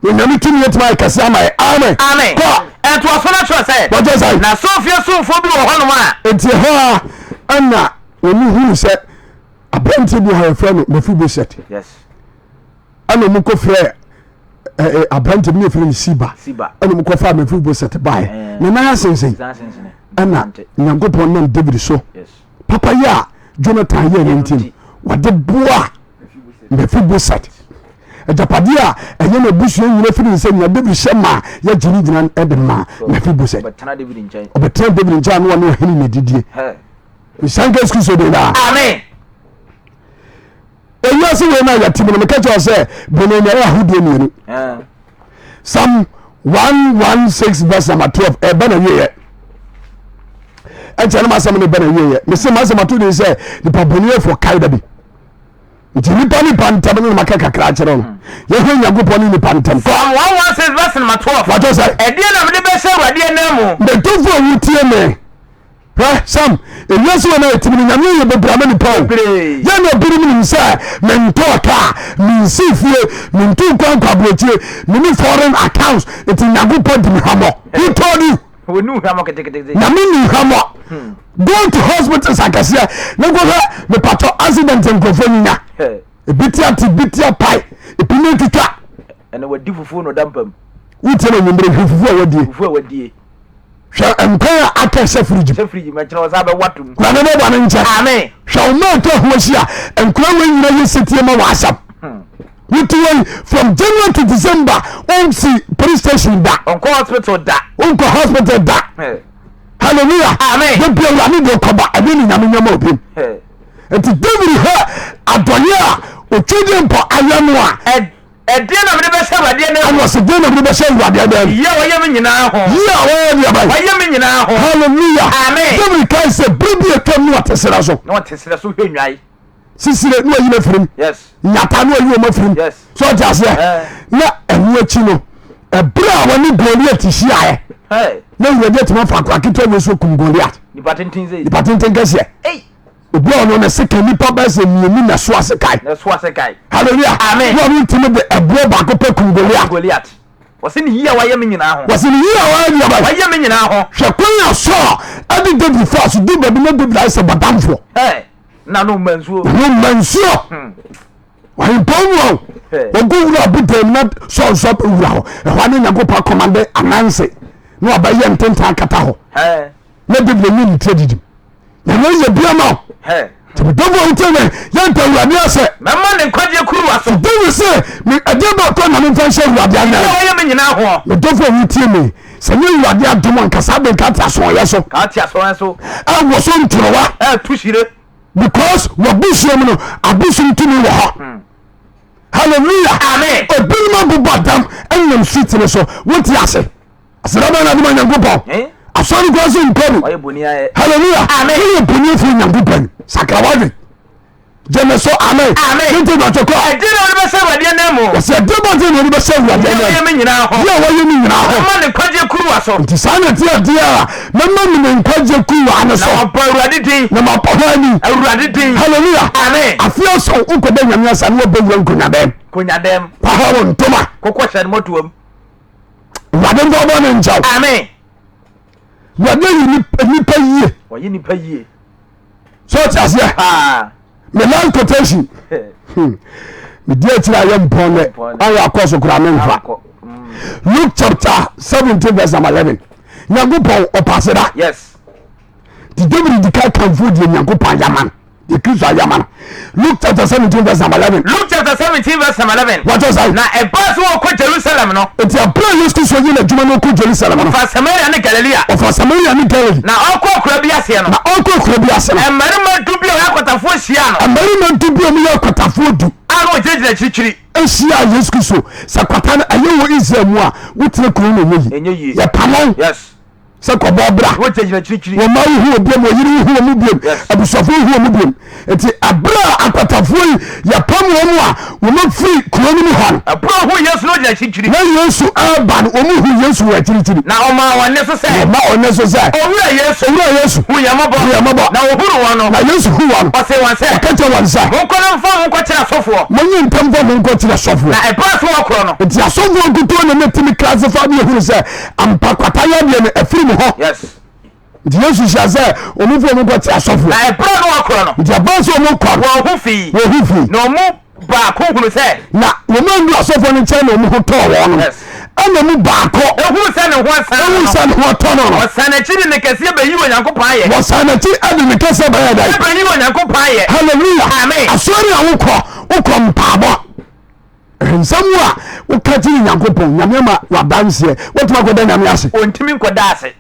Onyame tumi atumi ayɛ kɛse ama yɛ. Amen. Amen. Kɔ. Ɛntoaso no kyerɛ sɛ. Wɔkyɛ sɛ. Na Saul fie somfoɔ bi wɔ hɔnom a. Enti ɛhɔ a ɛna wɔn hunu sɛ aberanteɛ bi wɔ hɔ yɛfrɛ no Mephibosheth. Yes. Ɛna wɔn kɔ frɛ ɛɛ aberanteɛ bi ne yɛfrɛ no Siba. Siba. Ɛna wɔn kɔ fa Mephibosheth baeɛ. Ne nan asensen. Ɛna Nyankopɔn nam David so. Yes. Papa yi a Jonathan yɛɛ no nti no wɔde boa Mephibosheth. Agyapadeɛ a ɛyɛ n'abusua nyina firi ne sɛ nea David hyɛ maa yɛgye ne gyina de maa Mephibosheth. Ɔbɛtena David nkyɛn. Ɔbɛtena David nkyɛn a na ɔne ɔhene na didie. Nhyira nka Yesu Kristo din daa. Amen. Ewiase wei no a yɛte mu no meka kyerɛ sɛ bɔne na ɛyɛ ahodoɔ mmienu. Psalm 116 verse number 12 ɛbɛ na wieɛ ɛnkyɛ no masɛm no bɛ na wieɛ mese masɛm ato din sɛ nipa bɔneɛfoɔ kae da bi nti nipa nipa ntam no maka kakra akyerɛ no yɛhwɛ nyankopɔn ne nipa ntam Psalm 116 verse number 12 wakyɛ sɛ ɛdeɛ na mede bɛhyɛ awurade anan mu medofo a wotie me hwɛ sam ewiase wɔ no a ɛtimi no nyame yɛ bebree ama nipa o yɛ na ebinom nim sɛ mentɔɔ kaa mensi fie mentu nkwa nkɔ aburokyire mene foreign accounts nti nyankopɔn di me hwammɔ who told you nyame ni hwammɔ hmm. go to hospitals akɛseɛ ne nkɔhwɛ mepatɔ accident nkurɔfoɔ nyinya ebi ti ate ebi ti apae ebi ne twitwa ɛna wadi fufuo na ɔda mpam wotie na nwummere hwɛ fufuo a wadie fufuo a wadie hwɛ nkwan a aka hyɛ firigye hyɛ firigye mu ɛkyerɛ ɔsa bɛwa tom na ne bɛba ne nkyɛn amen hwɛ wo mma atwa ho ahyia nkura wei nyina yɛ setie ma w'asɛm hmm. wote wei from January to December wonsi police station da ɔnkɔ hospital da wonkɔ hospital da hallelujah amen de bia awurade de kɔba ɛne ne nyame nyama obim nti David hwɛ adɔyɛ a otwedie mpɔ ayɛ no a Ɛdeɛn na mede bɛhyɛ Awurade ananmu? Ɛna ɔse, deɛn na mede bɛhyɛ Awurade ananmu? Yie a wayɛ me nyinaa ho. Yie a wayɛ deɛ bɛn? Wayɛ me nyinaa ho. Hallelujah. Amen. David kae sɛ bere bi atwam na ɔte serɛ so. Na ɔte serɛ so hwɛ nnwan. Sisire na wayi no afirim. Yes. Nyata na wayi wɔn afirim. Yes. So ɔte aseɛ. Eh. Na ɛno akyi no, ɛberɛ a wɔne Goliat hyiaeɛ. Hey. Na Awurade atumi afa akora ketewa wei so kum Goliat. Nipa tenten sei. Nipa tenten kɛseɛ. Hey. Obi a ɔno ne sekan nipa bɛyɛ sɛ mmienu na ɛso asekan. Na ɛso asekan. Hallelujah. Amen. Na ɔno ntumi de ɛboɔ baako pɛ kum Goliat. Goliat. Wɔsi ne yie a wayɛ me nyinaa ho. Wɔsi ne yie a wayɛ deɛ bɛyɛ. Wayɛ me nyinaa ho. Hwɛ kwan a Saul ɛde David faa so du baabi na David ayɛ sɛ bɔdamfoɔ. Ɛ na no mma nsuo. Na no mma nsuo. Hmm. Ɔhempɔn mu o. Ɔgu wura abodan mu na Saul nso abɛwura hɔ. Ɛhɔ ne Nyankopɔn akɔmande ananse na wabɛyɛ ntentan akata hɔ. Na David anim ne tiri adidim. Nyame yɛ bi ama wo. Nti medɔfo a wotie me, yɛnta Awurade ase. Mɛma ne nkwagyeɛ kuruwa so. David se, me ɛdeɛ baako a na memfa nhyɛ Awurade anan. Deɛ ɔyɛ me nyinaa hoɔ. Medɔfo a wotie me, sɛ nyɛ Awurade adom a, nka saa bere nka ate asoɔyɛ so. Ka ate asoɔyɛ so. Ɛwɔ so ntorowa. Ɛto hyire. Because w'abusua mu no, abosom tumi wɔ hɔ. Hmm. Hallelujah. Amen. Ebinom abobɔ dam ɛnam street no so, wote ase. Aseda bɛn na ade ma Nyankopɔn? Eh? Asɔre kura so nkɔ bi. Hallelujah. Amen. Woyɛ boni afiri Nyankopɔn. Sakra wadwen. Gyeme so amen. Amen. Tete bàtɛ kɔ. Ɛdeɛ na wɔde bɛhyɛ Awurade anan mu. Wɔsɛ ɛdeɛ bàtɛ na wɔde bɛhyɛ Awurade anan mu. Deɛ wɔyɛ me nyinaa ho. Deɛ wɔyɛ me nyinaa ho. Mɛma ne nkwagye kuruwa so. Nti saa na ɛteɛ adeɛ a mɛma me ne nkwagye kuruwa no so. Na mabɔ Awurade din. Na mabɔ hɔ ani. Awurade din. Hallelujah. Amen. Afei ɔsɔ wokɔda Nyame asa na wɔbɛwura nkonyadɛm. Nkonyadɛm. Kwaha wo ntoma. Kokɔ hyɛ no mɔtoam. Awurade nfa bɔ ne nkyɛw. Amen. Awurade yi nipa yie. Wɔyi nipa yie. So ɔte aseɛ. Paa. Me last quotation. Hmm. Me di akyire ayɛ mpɔn dɛ. Ayɛ akɔ so koraa me nfa. Mm. Luke chapter 17 verse number 11. Nyankopɔn ɔpaseda. Yes. Ti David di ka kanfo deɛ Nyankopɔn ayama no. Deɛ Kristo ayama no. Luke chapter 17 verse number 11. Luke chapter 17 verse number 11. Wɔtɔ sɛ. Na ɛbaa sɛ wɔkɔ Jerusalem no. Nti abere a Yesu Kristo yɛ n'adwuma no ɔkɔ Jerusalem no. Ɔfa Samaria ne Galilea. Ɔfa Samaria ne Galilee. Na ɔkɔ akura bi aseɛ no. Na ɔkɔ akura bi ase no. Mmarima du bi a wɔyɛ akwatafoɔ hyiaa no. Mmarima du bi a wɔyɛ akwatafoɔ du. A na wɔgyinagyina akyirikyiri. Ahyia Yesu Kristo sɛ kwata no ɛyɛ wɔ Israel mu a wotena kuro no ɛnyɛ yie. Yɛpamo. Yes. sɛ kɔbɔ bra wɔn mma wohu wɔ biom wɔn yere wohu wɔn biom abusuafoɔ wohu wɔn biom nti abere a akwatafoɔ yi yɛpam wɔn mu a wɔn afiri kuro no mu hɔ no. Ɛberɛ a wɔhuu Yesu no ɔgyina akyirikyiri. Na Yesu ɛreba no wɔn hu Yesu wɔ akyirikyiri. Na ɔmaa wɔn nne so sɛ. Wɔma wɔn nne so sɛ. Owura Yesu. Owura Yesu. Hu yɛn mmɔbɔ. Hu yɛn mmɔbɔ. Na wɔhunu wɔn no. Na Yesu hu wɔn no. Ɔsee wɔn sɛ. Ɔka kyerɛ wɔn sɛ. Monkɔ na momfa mo ho nkɔkyerɛ asɔfoɔ. Monyɛ ntɛm mfa mo ho nkɔkyerɛ asɔfoɔ. Na ɛberɛ a so wɔkorɔ no. Nti asɔfoɔ nkutoo na na ɛtumi classify ne ehunu sɛ ampa kwata yadeɛ no afiri mu hɔ. Yes. Nti Yesu hyɛ sɛ wɔn fo wɔn kɔ te asɔfoɔ. Na ɛberɛ no wɔkorɔ no. Nti ɛberɛ sɛ wɔn kɔ no. Wɔn ho fii. Wɔn ho fii. Na wɔn mu baako hunu sɛ. Na wɔn andu asɔfoɔ no nkyɛn na wɔn ho tɔɔ wɔn no. Yes. Ɛna mu baako. Ehunu sɛ ne ho asan no. Ehunu sɛ ne ho atɔ no no. Ɔsan n'akyi de ne kɛseɛ bɛyi Onyankopɔn ayɛ. Wɔsan n'akyi de ne kɛseɛ bɛyɛ dɛ. Ɛbɛyi Onyankopɔn ayɛ. Hallelujah. Amen. Asɔre a wokɔ wokɔ mpaabɔ. Nsɛm a woka kyerɛ Nyankopɔn, Nyame ama wadanseɛ, woatumi akɔda Nyame ase? Ɔntumi nkɔda ase.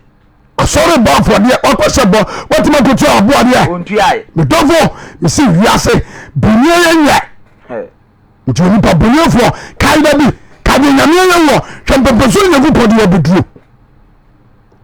Asɔre bɔ afɔdeɛ, wakɔhyɛ bɔ, woatumi akɔtua aboadeɛ? Ɔntuae. Medɔfo, mese wiase boniɛ yɛ nyɛ. Nti onipa boniɛfoɔ, kae da bi, ka deɛ Nyame ayɛ wɔ, hwɛ mpɛmpɛsoɔ Nyankopɔn de wabɛduro.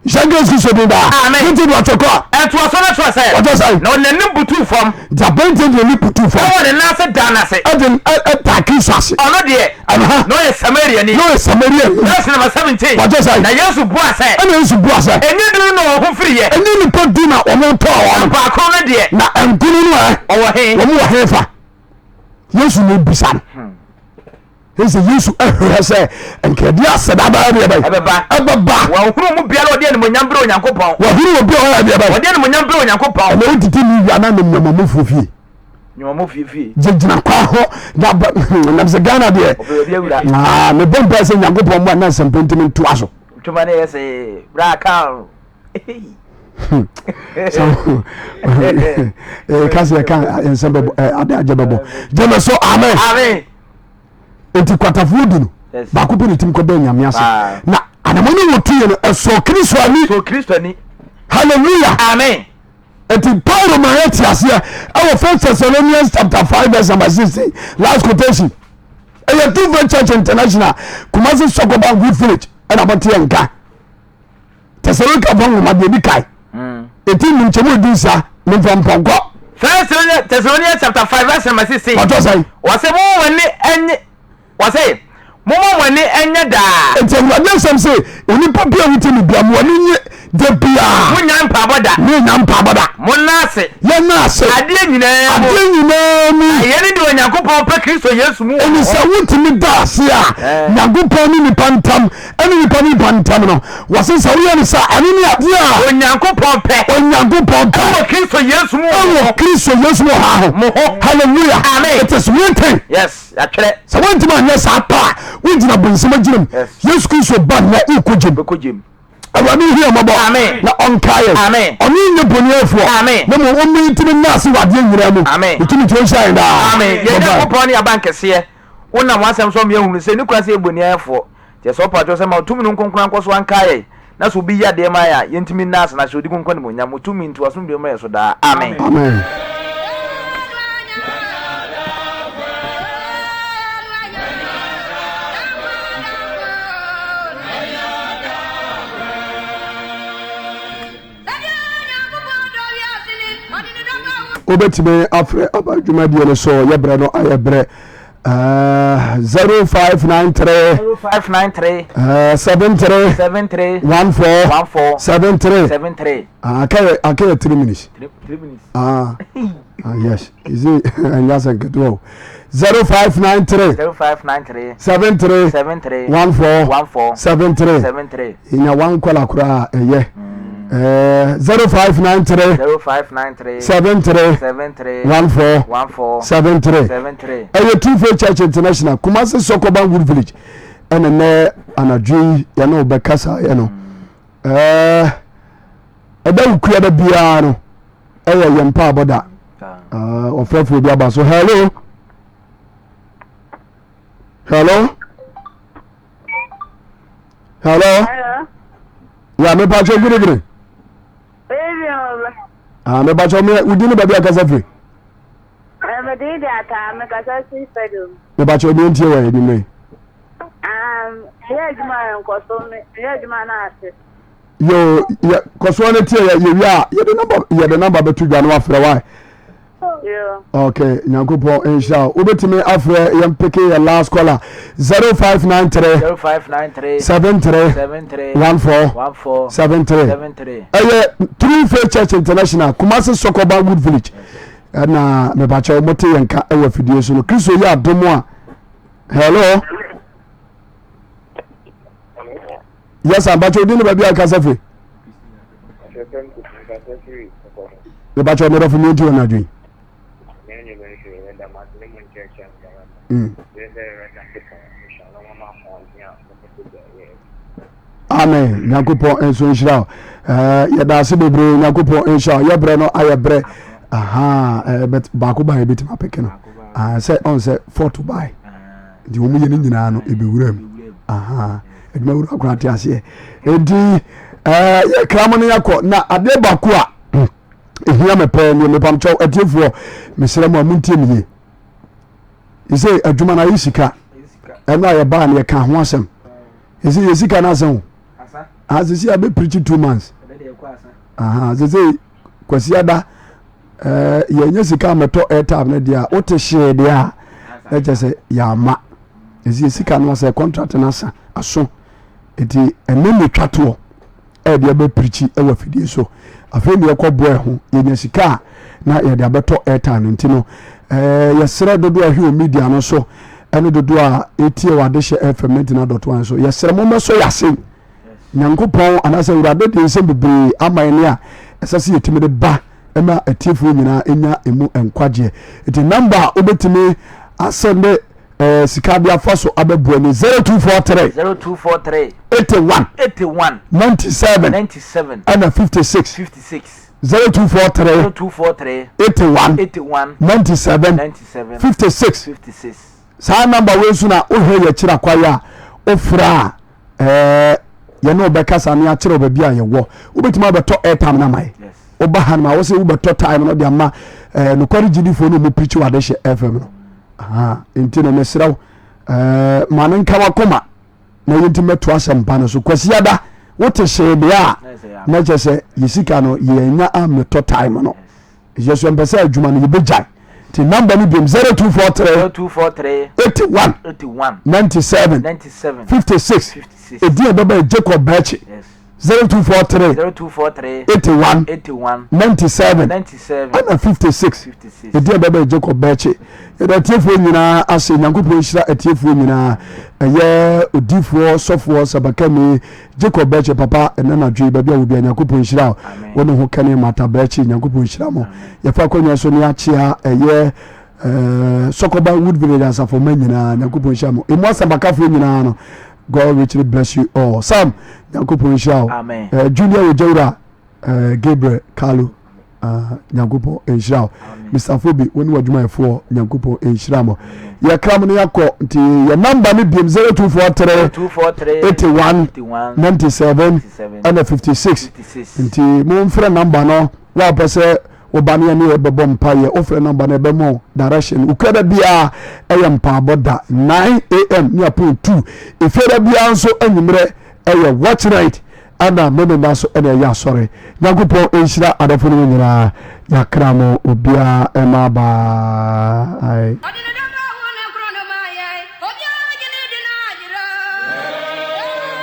Nhyɛ Yesu Kristo din daa. Amen. Ne ti do atwɛ kɔ. Ɛtoa so no kyerɛ sɛ. Ɔtɔ sɛ. Na ɔde n'anim butuu fam. Nti aberanteɛ de n'anim butuu fam. Ɛwɔ ne nan ase daa n'ase. Ɛde ɛdaa Kristo ase. Ɔno deɛ. Ɛnha. Na ɔyɛ Samariani. Na ɔyɛ Samariani. Verse number 17. Ɔtɔ sɛ. Na Yesu bua sɛ. Ɛna Yesu bua sɛ. Ɛnyɛ du na wɔn ho firi yɛ. Ɛnyɛ nipa du na wɔn tɔɔ wɔn. Na baako no deɛ. Na nkunu no ɛ. Ɔwɔ he. Wɔn wɔ he fa. Yesu na ebisa no. Ɛsɛ Yesu ɛhwehwɛ sɛ nka ɛde aseda bɛyɛ deɛ bɛyɛ. Ɛbɛba. Ɛbɛba. Wɔhunu mu biara ɔde animuonyam brɛ Onyankopɔn. Wɔhunu obi a ɔyɛ deɛ bɛyɛ. Ɔde animuonyam brɛ Onyankopɔn. Ɛna wotete ne wia na ne nyamamɔfoɔ fie. Nyamamɔfoɔ fie. Gyinagyina kwan hɔ na nam sɛ Ghana deɛ. Ɔbɛrɛ bi awura. Aa mebɔ mpae sɛ Nyankopɔn mmoa na nsɛmpɛ ntumi ntoa so. Ntoma ne yɛ sɛ bra kan. Ka sɛ yɛka nsɛm bɛbɔ ade agye bɛbɔ gyeme so amen. Amen. Nti kwatafoɔ du no baako pɛ ne tim kɔda nyame ase na anamɔ ne wɔtuiɛ no ɛsɔɔ kristo ani. Sɔɔ kristo ani. Hallelujah. Amen. Nti Paulo ma yɛ te aseɛ ɛwɔ First Thessalonians chapter 5 verse number 16 last quotation. Ɛyɛ Two Faith Church International Kumasi Sokoban Good Village ɛna bɔteɛ nka. Tesalonikafo nwoma deɛ di kan ɛti mm. nkyɛmu ɛdi nsa ne mfa mpɔnkɔ. First Thessalonians chapter 5 verse number 16. Wɔtɔ sɛn? Wɔsɛ mo mo ani enye wɔsɛ mo mo ani enye daa. Nti Awurade asɛm sɛ onipa bi a wote ne bia mo ani nye da biara. Mo nya mpaabɔ da. Mo nya mpaabɔ da. Mo nna ase. Yɛn nna ase. Adeɛ nyinaa mu. Adeɛ nyinaa mu. Na yɛn ne deɛ Onyankopɔn pɛ Kristo Yesu mu wɔ Ɛni sɛ wotumi da ase a Nyankopɔn ne nipa ntam ɛne nipa ne nipa ntam no wɔse sɛ woyɛ no sa ɛno ne adeɛ a Onyankopɔn pɛ. Onyankopɔn pɛ. Ɛwɔ Kristo Yesu mu wɔ Ɛwɔ Kristo Yesu mu wɔ ha ho. Mo ho. Hallelujah. Amen. It is written. Yes, yɛatwerɛ. Sɛ wontumi anyɛ saa pɛ a wogyina bonsam agyinam. Yes. Yesu Kristo ba nnɛ wokɔ gyem. Bɛkɔ gyem. Awurade nhu yɛn mmɔbɔ Amen. na ɔnkae yɛn. Amen. Ɔno nyɛ boniayɛfoɔ. Amen. Na mmom ɔmma yɛntumi nna ase wɔ adeɛ nyinaa mu. Amen. Ne tumi nti ɔnhyira yɛn daa. Amen. Yɛn Bye bye. Nyankopɔn ne Abankɛseɛ, wonam w'asɛm so ama yɛahunu sɛ ɛnni kwan sɛ yɛyɛ boniayɛfoɔ. Nti yɛsrɛ wo pakyɛw sɛ ma wo tumi no nkonkron nkɔ so ankae yɛn, na sɛ obi yɛ adeɛ ma yɛn a, yɛntumi nna ase na hyɛ wo din kronkron animuonyam. Wo tumi nti, w'asomdwoeɛ mmra yɛn so daa. Amen. Amen. Wobɛtumi afrɛ aba dwumadie no so yɛ berɛ no ayɛ berɛ. 0593 0593 73 73 14 14 73 73. Aka yɛ 3 minutes. 3 minutes. Ah, ah yes. Is it ɛnyɛ asɛm ketewa o. 0593 0593 73 73 14 14 73 73. Nya one kɔla koraa ɛyɛ. 0593 0593 73 73 14 14 73 73. Ɛyɛ True Faith Church International, Kumasi Sokoban Wood Village. Ɛna nɛ anadwo yi yɛne wo bɛkasa yɛ no. Ɛɛ ɛda wo kua da biara no ɛyɛ yɛn mpaabɔ da. Ɔfrɛfoɔ bi aba so. Hello. Hello. Hello. Hello. Ya me pacho good evening. Evening. Ah me pacho me wudi ne baabi akasa firi. Me din de Ataa, me kasa firi Fadum. Me pacho me ntie wɔ anwummerɛ. Um, yɛ adwuma yɛ nkɔso, me yɛ adwuma no ase. Yo, yɛ kɔsoɔ no tie yɛ yɛwie a yɛde namba yɛde namba bɛto dwa no wafrɛ wae. Yo. Okay, Nyankopɔn nhyira wo. Wobɛtumi afrɛ yɛn peke yɛ last caller 0593 0593 73 73 14 14 73. 73. Ɛyɛ True Faith Church International, Kumasi Sokoban Wood Village. Ɛna mepakyɛw mote yɛn ka ɛwɔ afidie so no. Kristo yɛ adom a. Hello. Yes, ampakyɛw di ne baabi a kasa firi. Mepakyɛw mmerɛfo mi nti wɔn adwene. Amen. Nyankopɔn nso nhyira wo. Eh, yɛda ase bebree. Nyankopɔn nhyira wo. Yɛbrɛ no ayɛ brɛ. Aha, eh, but baako ba yɛbɛtumi apɛkɛ no. Ah, sɛ ɔn sɛ fɔto bae. Nti wɔn yɛ no nyinaa no ɛbɛwura mu. Aha, adwuma wura koraa te aseɛ. Nti eh, yɛkra mo no yɛkɔ. Na adeɛ baako a ɛhia me pɛɛ neɛ mepamkyɛw atiefoɔ mesrɛ mo a montie me yie. Sɛ adwuma no ayɛ sika. Ɛno a yɛbaa no yɛka ho asɛm. Ɛsɛ yɛ sika no asɛn o. Asese a bɛpirikyi 2 months. Sese Kwasiada ɛɛ yɛnyɛ sika mɛtɔ airtime no deɛ a wote hyee deɛ a na kyerɛ sɛ yɛama. Ɛsɛ yɛ sika no asɛ contract no asa aso. Nti ɛne ne twa toɔ ɛde abɛpirikyi ɛwɔ afidie so. Afei ne yɛkɔ boɔ ɛho yɛnya sika a na yɛde abɛtɔ airtime no nti no ɛɛ yɛsrɛ dodoɔ a ɛhwɛ wɔ media no so ɛne dodoɔ a ɛtie wɔ Adehyɛ FM 99.1 so yɛsrɛ mo mmɛsɔ yɛ ase. Nyankopɔn anaasɛ Awurade de nsɛm bebree ama yɛn a ɛsɛ sɛ yɛtumi de ba ma atiefoɔ nyinaa ɛnya ɛmu nkwagyeɛ. Nti namba a wobɛtumi asɛnde eh, sika de afa so abɛboa ni 0243 0243 81 81 97 97 ɛna 56 56 0243 0243 81 81 97 97 56 56. Saa namba wei nso na wohwɛ yɛ akyiri akwae a wofrɛ a ɛɛ yɛne wobɛkasa ne akyerɛ wo baabi a yɛwɔ. Wobɛtumi abɛtɔ airtime no ama yɛ. Woba ha no ma wo sɛ wobɛtɔ time no de ama ɛɛ nokware gyidifoɔ no mu pirikyi wɔ Adehyɛ FM no. Aha, nti no mesrɛ wo ɛɛ ma no nka wakoma na yɛnti mɛto asɛmpa no so. Kwasiada wote hyee deɛ a na kyerɛ sɛ yɛ sika no yɛnya ammɛtɔ time no. Yɛ so mpɛ sɛ adwuma no yɛbɛgyae. Nti namba no biom 0243 0243 81 81 97 97 56 56. Ɛdin a ɛbɛba yɛ Jacob Bɛkye. Yes. 0243 0243 81 81 97 97 ɛna 56. 56. Ɛdin a ɛbɛba yɛ Jacob Bɛkye. Yɛda atiefoɔ nyinaa ase. Nyankopɔn nhyira atiefoɔ nyinaa. Ɛyɛ odifoɔ sɔfoɔ sabakani Jacob Bɛkye papa ɛnɛ anadwo yi baabi a wɔ bia Nyankopɔn nhyira wo. Wo ne ho kɛne Martha Bɛkye Nyankopɔn nhyira mo. Yɛfa akonnwa so ne akyea ɛyɛ Sɔkɔba Wood Village asafo ma nyinaa Nyankopɔn nhyira mo. Emu asɛmpakafoɔ nyinaa no. God richly bless you all. Sam, Nyankopɔn nhyira wo. Amen. Junior Ojawura, Gabriel Carlo, Nyankopɔn nhyira wo. Mr. Fobi, wo ne w'adwumayɛfoɔ, Nyankopɔn nhyira mo. Yɛkra mo no yɛakɔ, nti yɛ namba no biom 0243 243 81 81 97 97 ɛna 56. 56. Nti momfrɛ namba no, woapɛ sɛ woba ne yɛne yɛbɛbɔ mpaeɛ, wofrɛ namba no ɛbɛma wo direction. Wokura da biara ɛyɛ mpaabɔ da 9am ne apon 2. Efie da biara nso anwummerɛ ɛyɛ watch night ɛna memenda so ɛna ɛyɛ asɔre. Nyankopɔn nhyira adɔfo no mu nyinaa. Yɛakra mo obiara ɛma bye.